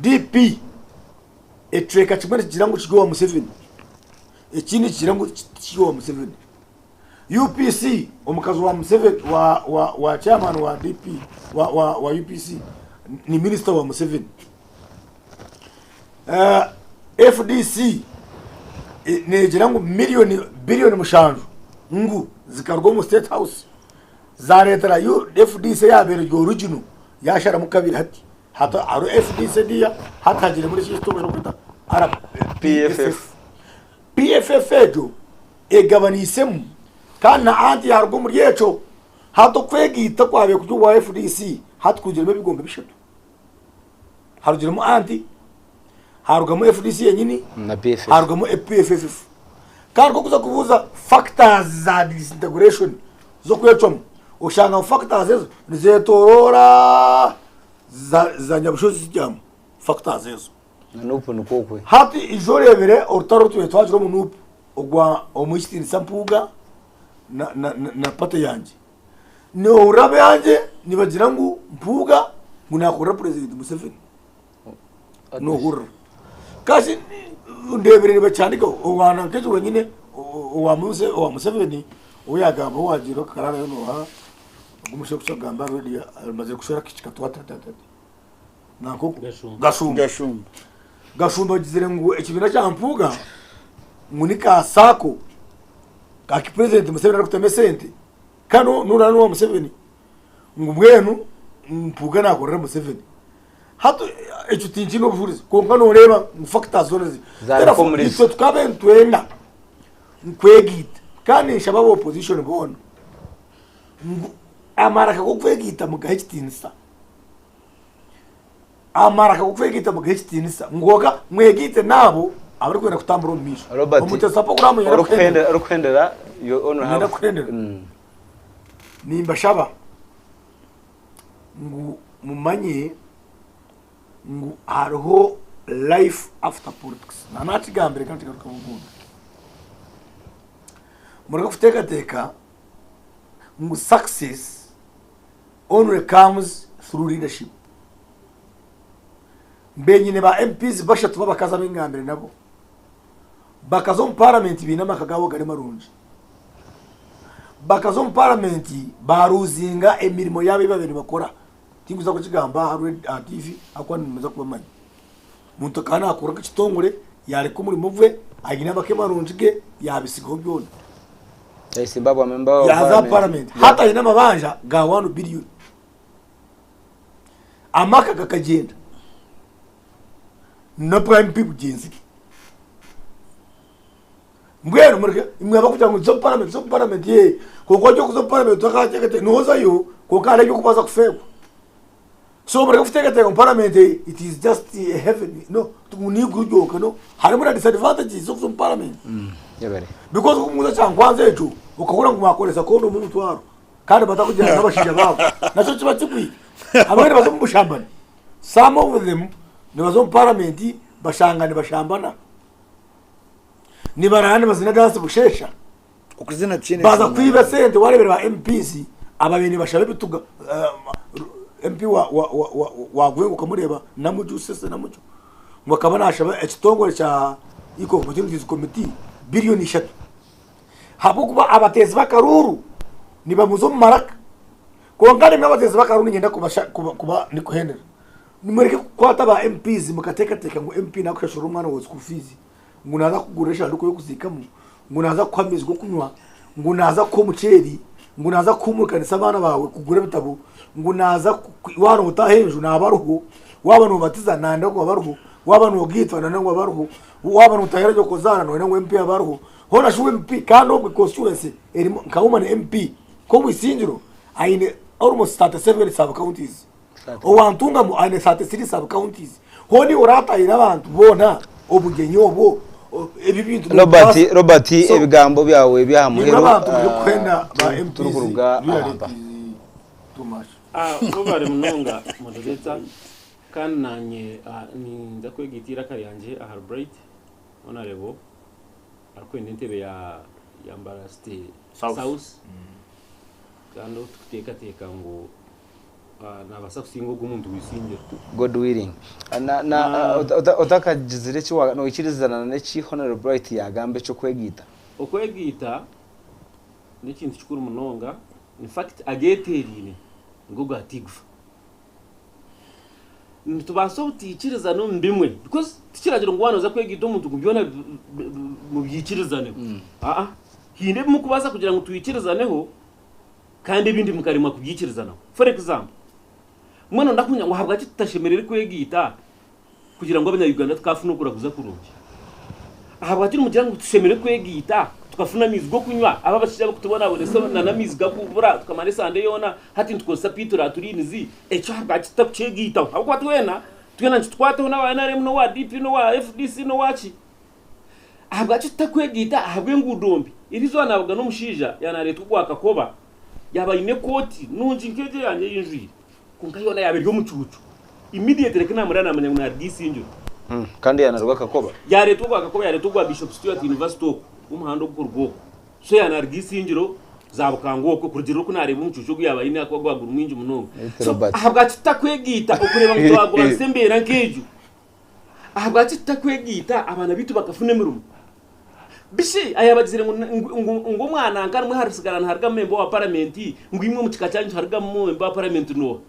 DP ekicweka kimwe nikigira ngu kiri owa Museveni ekindi nikigira ngu tikiri owa Museveni. UPC omukazi wa Museveni wa wa wa chairman wa DP wa wa wa UPC ni minister wa Museveni. Uh, FDC e, negira ngu million billion mushanju ngu zikaruga omu state house zaretera FDC yabaire eri original yasharamu kabiri hati hati hariho FDC eriya hati hagiremu eki ekitongore barikweta PFF. PFF egyo egabaniisemu kandi na anti yaaruga omuri ekyo. Hati okwegaita okwabaire kuri okwa FDC hati kwiziremu ebigombe bishatu. Harugiremu anti, harugamu FDC yenyini, Na PFF. harugamu PFF. Kandi ku orikuza kubuuza factors za disintegration z'okwecwamu, oshanga ngu factors ezo nizetoroora za Nyabushozi ziryamu factors ezo. Na Nup nikwo okwe. Hati ija oreebere orutaro oru twbaire twagira omu Nup ogwa Omwishitiinisa Mpuuga na, na, na, na party yangye. Nohurira abangye nibagira ngu Mpuuga ngu nakorera President Museveni. Nohurira. Kasi ndebire nibakihandika owa nk'ekyo wenyine owa Muse owa Museveni ou yagamba ou wagiire okararayo noha ogu omushaija orikukigamba aha radio amazire kushwera akishiki kato ati ati ati. Nanka Gashumba. Gashumba. Gashumba. Gashumba agizire ngu ekibiina kya Mpuuga ngu ni ka saako ka Purezidenti Museveni arikutamu esente kandi n'orara n'owa Museveni ngu mbwenu Mpuuga nakorera Museveni. Hati ekyo tinkiine obujurizi kwonka noreeba ngu factors zoona ziri. Zariko Therefore, omuri itwe tukabaire nitwenda kwegaita kandi ninshaba aba opposition boona ngu amaraka g'okwegaita mugahe ekitiinisa. Amaraka g'okwegaita mugahe ekitiinisa ngu kwonka mwegaite n'abo abarikwenda kutambura omu maisho. Robert, Omuteesa puroguraamu yenda kuhendera. Orikuhendera orikuhendera your own Niinyenda house. kuhendera. Nimbashaba ngu mumanye ngu hariho life after politics. Na nakigambire kandi nkigarukamu obundi. Mureke kuteekateeka ngu success only comes through leadership. Mbenyine ba MPs bashatu b'abakazi abu ngambire nabo bakaza omu parliament baine amaka gaabo gari marungi. Bakaza omu parliament baruzinga emirimo yaabo ei babaire nibakora. Tinkuza kukigamba aha aha TV ahakuba nimuza kubamanya. Omuntu akaba nakora nk'ekitongore yareka omurimo gwe aine amaka marungi ge yabisigaho byona. Zimbabwe member of Yaza parliament hati aine amabanja ga 1 billion. Amaka gakagyenda n'obwa MP bugyenzire. Mbwenu mureke imwe abarikugira ngu tuze omu parliament tuze omu parliament yee kwonka ori okuza omu parliament otakateekateeka noozayo kwonka hariho eby'okubanza kufeerwa. So mureke kuteekateeka ngu parliament it is just a heaven no ngu n'eiguru ryonka no harimu na disadvantages z'okuza omu parliament. Yebare. Because ku muza kyankwanzi ekyo okahurira ngu bakoresa kondomu omutwaro kandi batakugira n'abashaija baabo nakyo kiba kigwire. Abamwe nibaza omu bushambani some of them nibaza omu parliament bashanga nibashambana. Nibarara nibazina dansi busheesha. Okuzina tikiine Baza nshonga. kwiba esente wareebera ba MPs ababaire nibashaba ebituga MP wa wa wa wa wa Gwenga okamureeba Namuju Cecily Namuju ngu akaba nashaba ekitongore kya Equal Opportunities Committee billion ishatu ahabw'okuba abateezi b'akaruuru nibamuza omu maraka kwonka nimwe abateezi b'akaruuru niinyenda kubasha kuba kuba ndikuhendera nimureke kukwata ba MPs mukateekateeka ngu MP nakushashurira omwana waawe school fees ngu naaza kukugurira eshanduuku y'okuziikamu. ngu naaza kukuha amaizi g'okunywa, ngu naaza kukuha omuceeri, ngu naaza kukuhumurukanisa abaana baawe kugura ebitabo, ngu naaza waaba nootaaha enju naaba ariho, waaba noobatiza nayenda ngu abe ariho, waaba noogaitwa nayenda ngu abe ariho, waaba nootahira nyokozaara noyenda ngu MP abe ariho. Hoona shi MP kandi obwe constituency erimu nka woman MP nk'Obwisingiro aine almost 37 sub counties. Owa Ntungamo aine 33 sub counties. Hoona iwe oratahira abantu boona obugyenyi obwo ebi bintu Robert Robert ebigambo byawe ebyaha Nimwe muheru abantu muri kuhenda ba MPs turikuruga really aha mpa. is too much. Mwebare munonga moderator kandi nanye ninza kwegaita eiraka ryangye ahari Bright Honourable arikwenda entebe ya ya Mbarara City South. South kandi ou tukuteekateeka ngu Naabaasa kusinga ogwo muntu w'eisingiro. God willing. Na, na, otakagizire eki wa, noikirizana n'eki Honourable Bright yaagamba eky'okwegaita? Okwegaita n'ekintu kikuru munonga. In fact ageeteeraine nigo gaatiigufa. Nitubaasa obutaikirizana omu bimwe because tikiragira ngu waaba nooza kwegaita omuntu ngu byona mubyikirizaneho. Aa, haine ebi murikubaasa kugira ngu twikirizaneho kandi ebindi mukaremwa kubyikirizanaho. For example, mbwenu ndakumanya ngu ahabwaki tutashemereire kwegaita kugira ngu abanya-Uganda tukafuna okuraguza kurungi? Ahabwaki nimugira ngu tushemereire kwegaita tukafuna amaizi g'okunywa? Aba abashaija abarikutubonabonesa na n'amaizi gakubura tukamara esande yoona hati nitukozesa piituratuliinizi, ekyo ahabwaki tutakukyegaitaho? Ahabw'okuba twena, twena nikitukwataho n'owa NRM n'owa DP n'owa FDC n'owaki. Ahabwaki tutakwegaita ahabw'enguudo mbi? Eriizooba naabugana omushaija yaaba naareetwa ogwa Kakoba, yaaba aine ekooti nungi nk'egi eyangye ei njwaire, kwonka yoona yaaba eri omucuucu. Immediately ku naamureeba naamanya ngu naaruga Isingiro. Kandi yaaba naaruga Kakoba? Yaareetwa ogwa Kakoba, yaareetwa ogwa Bishop Stuart University okwo, omuhanda ogurikuruga okwo. So yaaba naaruga Isingiro, za Bukanga okwo, kurugiirira oku naareeba omucuucu ogu yaaba aine ahakuba gwaba guri mwingi munonga. Beitu So Robert. ahabwaki tutakwegaita okureeba ngu twagwanisa embeera nk'egyo? Ahabwaki tutakwegaita abaana baitu bakafuna emirimo? Bishi ayabagizire ngu ngu omwana nka nimwe harisigara niharugamu memba wa paramenti ngu imwe omu kika kyanyu tiharugamu memba wa paramenti nooha?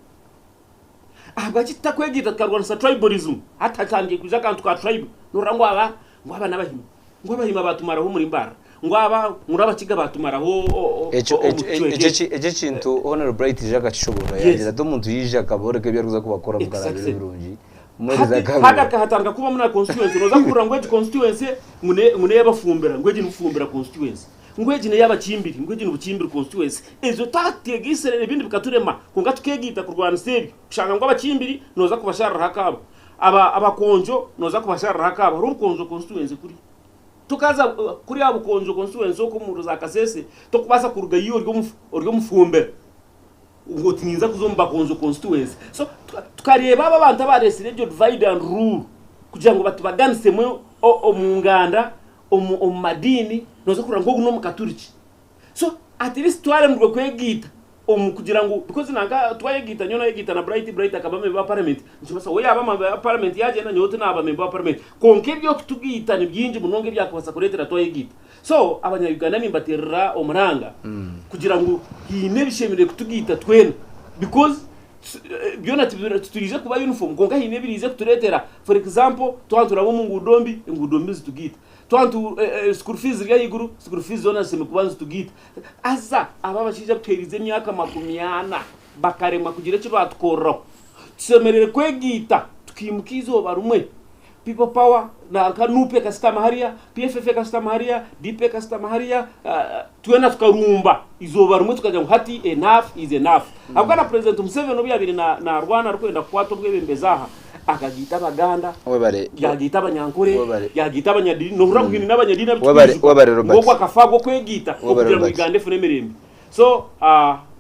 Ahabwaki tutakwegaita tukarwanisa tribalism? Hati hatandikire kwija akantu ka tribe norora ngu aba ngu aba n'abahima ngu abahima batumaraho omuri Mbarara ngu aba ngu n'abakiga batumaraho Ekyo omu kicweka eki. ekyo ekintu Honourable Bright yaija akakishoboorora yaagira ati omuntu yaija akabooreka ebi arikuza kubakora mukaraba ebirungi Hati hati hatandika kubamu na constituency noza kuhurira ngu egi constituency ngu ne ngu neyabafumbira ngu egi ni bufumbira constituency ngu egi neyabakimbiri ngu egi ni bukimbiri constituency ezo twategeisire ebindi bikaturema kwonka tukegaita kurwanisa ebyo kushanga ngu abakimbiri noza kubashariraho akaabo aba abakonjo noza kubashariraho akaabo hariho obukonjo constituency kuri tokaza kuri aha bukonjo constituency okwo omu za kasese tokubasa kurugayo ori omu ori omufumbira Ngu oti ninza kuza omu Bakonjo constituency. So tukareeba abo abantu abaresire egyo divide and rule kugira ngu batubaganisemu omu nganda, omu madiini, noza kurora ngu ogu n'omukaturiki. So at least twaremirwe kwegaita omu kugira ngu because nanka twayegaita nyowe nayegaita na Bright, Bright akaba member wa parliament, nikimanyisa we yaaba member wa parliament yagyenda nyowe tinaaba member wa parliament. Kwonka eby'okutugaita ni bingi munonga ebyakubaasa kureetera twayegaita. So abanya Uganda nimbaterera omuranga kugira ngu haine ebishemereire kutugaita twena because byona tituriije kuba uniform kwonka haine ebiriije kutureetera for example twaba nituraba omu nguudo mbi, enguudo mbi nizitugaita, twaba school fees ziri ahaiguru, school fees zoona zishemereire kuba nizitugaita. Haza aba abashaija abu tuheeriize emyaka 40 bakaremwa kugira eki baatukoreraho, tushemereire kwegaita tukaimuka eizooba rimwe People power nanka nup ekashutama hariya, PFF ekashutama hariya, DP ekashutama hariya, twena tukarumba izooba rimwe tukagira ngu hati enough is enough. Ahabw'okuba na President Museveni obu yabaire narwana arikwenda kukwata obwebembezi aha, akagaita Abaganda, Webare. yagaita Abanyankore, Webare. yagaita abanyadiini, nohurira ngu haine n'abanyadiini abu Webare, turikwijuka webare ngu Robert. ogu akafa ahabw'okwegaita Webare okugira ngu Robert. Uganda efune emirembe. So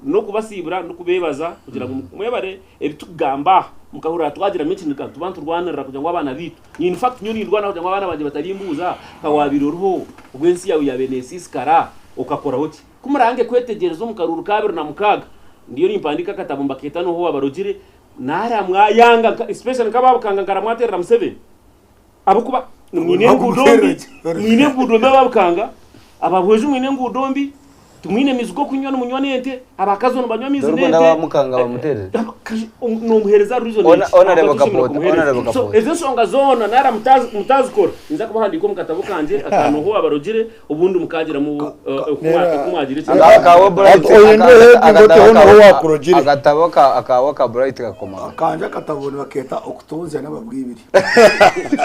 n'okubasiibura n'okubeebaza kugira ngu mwebare Ebi tukugamba aha mukahurira twagiramu ekiniga nituba niturwanirira kugira ngu abaana baitu, in fact nyowe nindwana kugira ngu abaana bangye batarimbuuza nka waabaire oriho obu ensi yaawe yaabaire neesiisikara okakoraho ki? Ku muraange kwetegyereza omu karuuru ka abiri na mukaaga ndiyo nimpandiika akatabo mbakeeta n'oha owaabarogire naaramwayanga nka especially nk'abaabukanga nkaramwateerera Museveni ahabw'okuba mwine enguudo mbi, mwine enguudo mbi abaabukanga, aba Bwejuu mwine enguudo mbi. Timwine maizi g'okunywa nimunywa n'ente, abakazi nibanywa amaizi Dore n'ente. n'aba mukanga bamuterere. Nomuheereza reason Ona- egi, honorable ahabwaki oshemereire Kapota, kumuheereza. honorable So Kapota. ezo enshonga zoona nara mutazikora, ninza kubahandiika omu katabo kangye aka Noha Owabarogire, obundi mukagiramu oku mwagira eki. Aka- akawe Bright, Ati oyendwe heading oti akatabo Noha ka- Owakurogire. Akatabo ka akawe ka Bright kakomaga. Akanje akatabo nibakeeta okutonzya n'ababwibiri.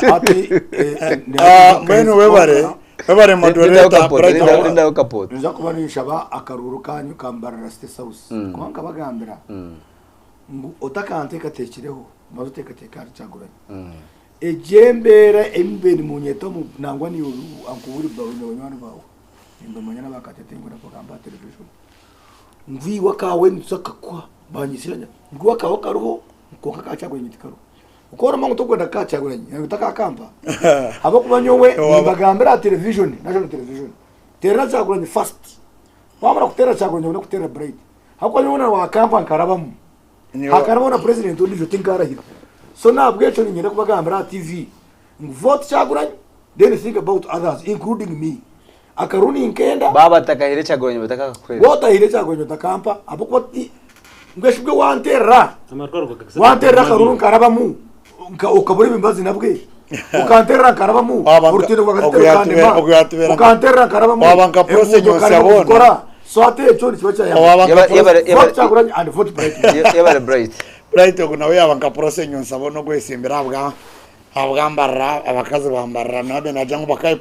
Hati Ah, mbwenu webare webare moderator Bright Linda linda Kapota. Ninza kuba ninshaba akaruuru kanyu ka Mbarara City South. Kuba nkabagambira ngu otakanteekateekireho banza oteekateeke ahari Kyagulanyi. Egyo embeera ei mubaire nimunyeta omu nangwa naiwe Uncle Wilber na banywani baawe nimbamanya n'aba Katete ngu nabagamba aha television ngu iwe akaawe nituza kukakuha banyitsiranya ngu iwe akaawe kariho kwonka aka Kyagulanyi tikariho. Ku oromanya ngu torikwenda kukaha Kyagulanyi ngu takakampa ahabw'okuba nyowe nimbagambira aha television, national television, teerera Kyagulanyi first, wamara kuteerera Kyagulanyi obone kuteerera Bright ahabw'okuba nyowe na wakampa nkarabamu. Hakarabaho na president ondijo tinkarahira. So nahabwekyo ninyenda kubagambira aha TV ngu vote Kyagulanyi then think about others including me. Akaruru ninkenda. Baaba batakahire Kyagulanyi batakakuheereza. Waaba otahire Kyagulanyi otakampa ahabw'okuba ti mbwenu shi bwe wanterera wanterera akaruru nkarabamu okabura ebimbazi nabwe okanterera nkarabamu orutindo rwa Katete rukandema okanterera nkarabamu Waaba nka enguuto Prossy okarema Nyonsya boona. kuzikora. So hati ekyo nikiba kyayamba. Waaba nka Prossy- Vote Kyagulanyi and vote Bright. Yebare Bright. Bright ogu nawe yaaba nka Prossy Nyonsya boona ogwesimbire ahabwa ahabwa Mbarara abakazi ba Mbarara nawe naagira ngu bakahe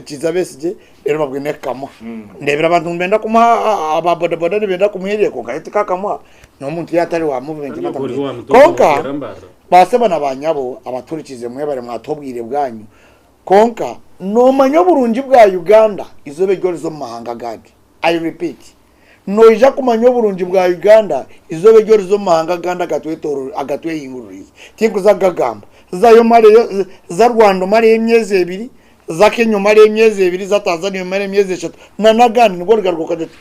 Kiiza Besigye reero babwine kukamuha. Ndeebire abantu nibenda kumuha aba bodaboda nibenda kumuha erye kwonka ye tikakamuha n'omuntu yaaba atari wa movement Kwonka Baasebo na baanyabo abatuhurikiize mwebare mwatuha obwire bwanyu, kwonka noomanya oburungi bwa Uganda eizooba eri oriza omu mahanga agandi. I repeat, noija kumanya oburungi bwa Uganda eizooba eri oriza omu mahanga agandi agatwehinguririize. Tinkuza kugagamba. Zayo omareyo, za Rwanda omareyo emyezi ebiri, Za Kenya omare emyezi ebiri, za Tanzania omare emyezi eshatu, na n'agandi nibwo origaruka okagira oti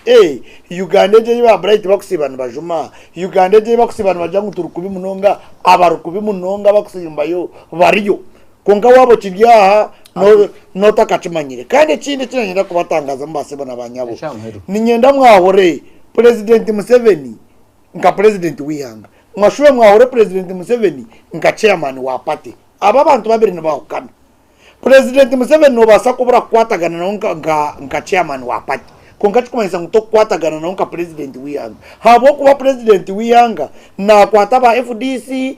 ee Uganda egyo ei ba Bright bakusiiba nibajuma, Uganda egyo ei bakusiiba nibagira ngu turi kubi munonga, abari kubi munonga abakusimbayo bariyo. Kwonka waaba okiri aha n'otakakimanyire. Kandi ekindi eki niinyenda kubatangazamu ba sebo na ba nyabo, niinyenda mwahure Purezidenti Museveni nka Purezidenti w'eihanga, mwashube mwahure Purezidenti Museveni nka Chairman wa party. Abo abantu babiri nibahukana. Purezidenti Museveni nobaasa kubura kukwatagana nawe nka chairman wa party kwonka kikumanyisa ngu tokukwatagana nawe nka purezidenti w'eihanga ahabw'okuba purezidenti w'eihanga nakwata aba FDC,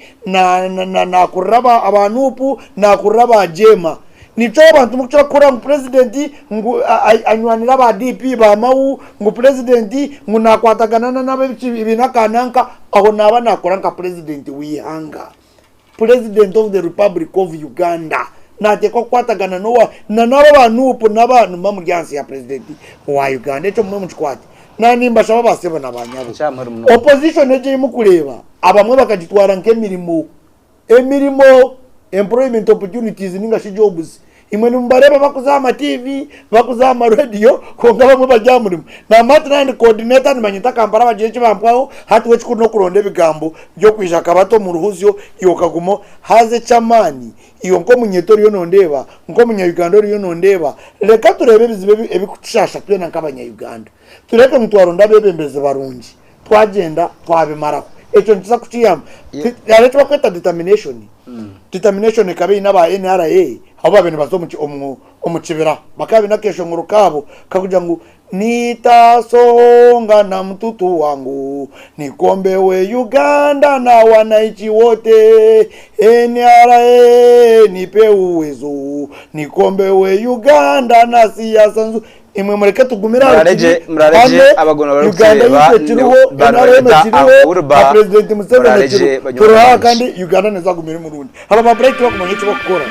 nakurira aba NUP, nakurira aba JEEMA. Nikyo abantu murikukira kuhurira ngu purezidenti ngu anywanire aba DP ba Mao, ngu purezidenti ngu nakwatagana n'abekibiina aka nanka, aho naaba nakora nka purezidenti w'eihanga. President of the Republic of Uganda nateekwa kukwatagana nowa na n'abo aba Nup n'aba nimuba muri ahansi ya President wa Uganda ekyo mumwe mukikwate. Na nimbashaba ba sebo na ba nyabo Ekyamuheru munonga. opposition egyo ei mukureeba abamwe bakagitwara nk'emirimo emirimo employment opportunities ninga shi jobs Imwe nimubareeba bakuza aha ma TV, bakuza aha ma radio, kwonka abamwe bari aha murimo. Namba hati naaba ndi coordinator nibanyeta Kampala bagire eki bampaho, hati we ekikuru n'okuronda ebigambo by'okwija akabata omu ruhuzyo iwe okaguma haza eky'amaani iwe nk'omunyeeto oriyo nondeeba, nk'omunya-Uganda oriyo nondeeba, reka tureebe ebizibu ebikutushaasha twena nk'abanya-Uganda. Tureke ngu twaronda abeebembezi barungi, twagyenda twabimaraho. Ekyo nikiza kukiyamba. Hariho eki barikweta determination. Determination ekaba eine aba NRA abu baabaire nibaza omu kibira. Bakaba baine akeeshongoro kaabo karikugira ngu nitasonga na mututu wangu nikombewe Uganda na wananchi wote NRA nipe uwezo nikombewe Uganda na siasa nzuri. Imwe mureke tugumire aha Muraregye kiri muraregye hame abagono Uganda barikutureeba yaitu ekiriho bano NRM bareta ekiriho Akurba na Purezidenti Museveni muraregye ekiriho banywani turi aha bangye. kandi Uganda neeza kuguma eri murungi. Aba ba Bright tibakumanya eki bakukora.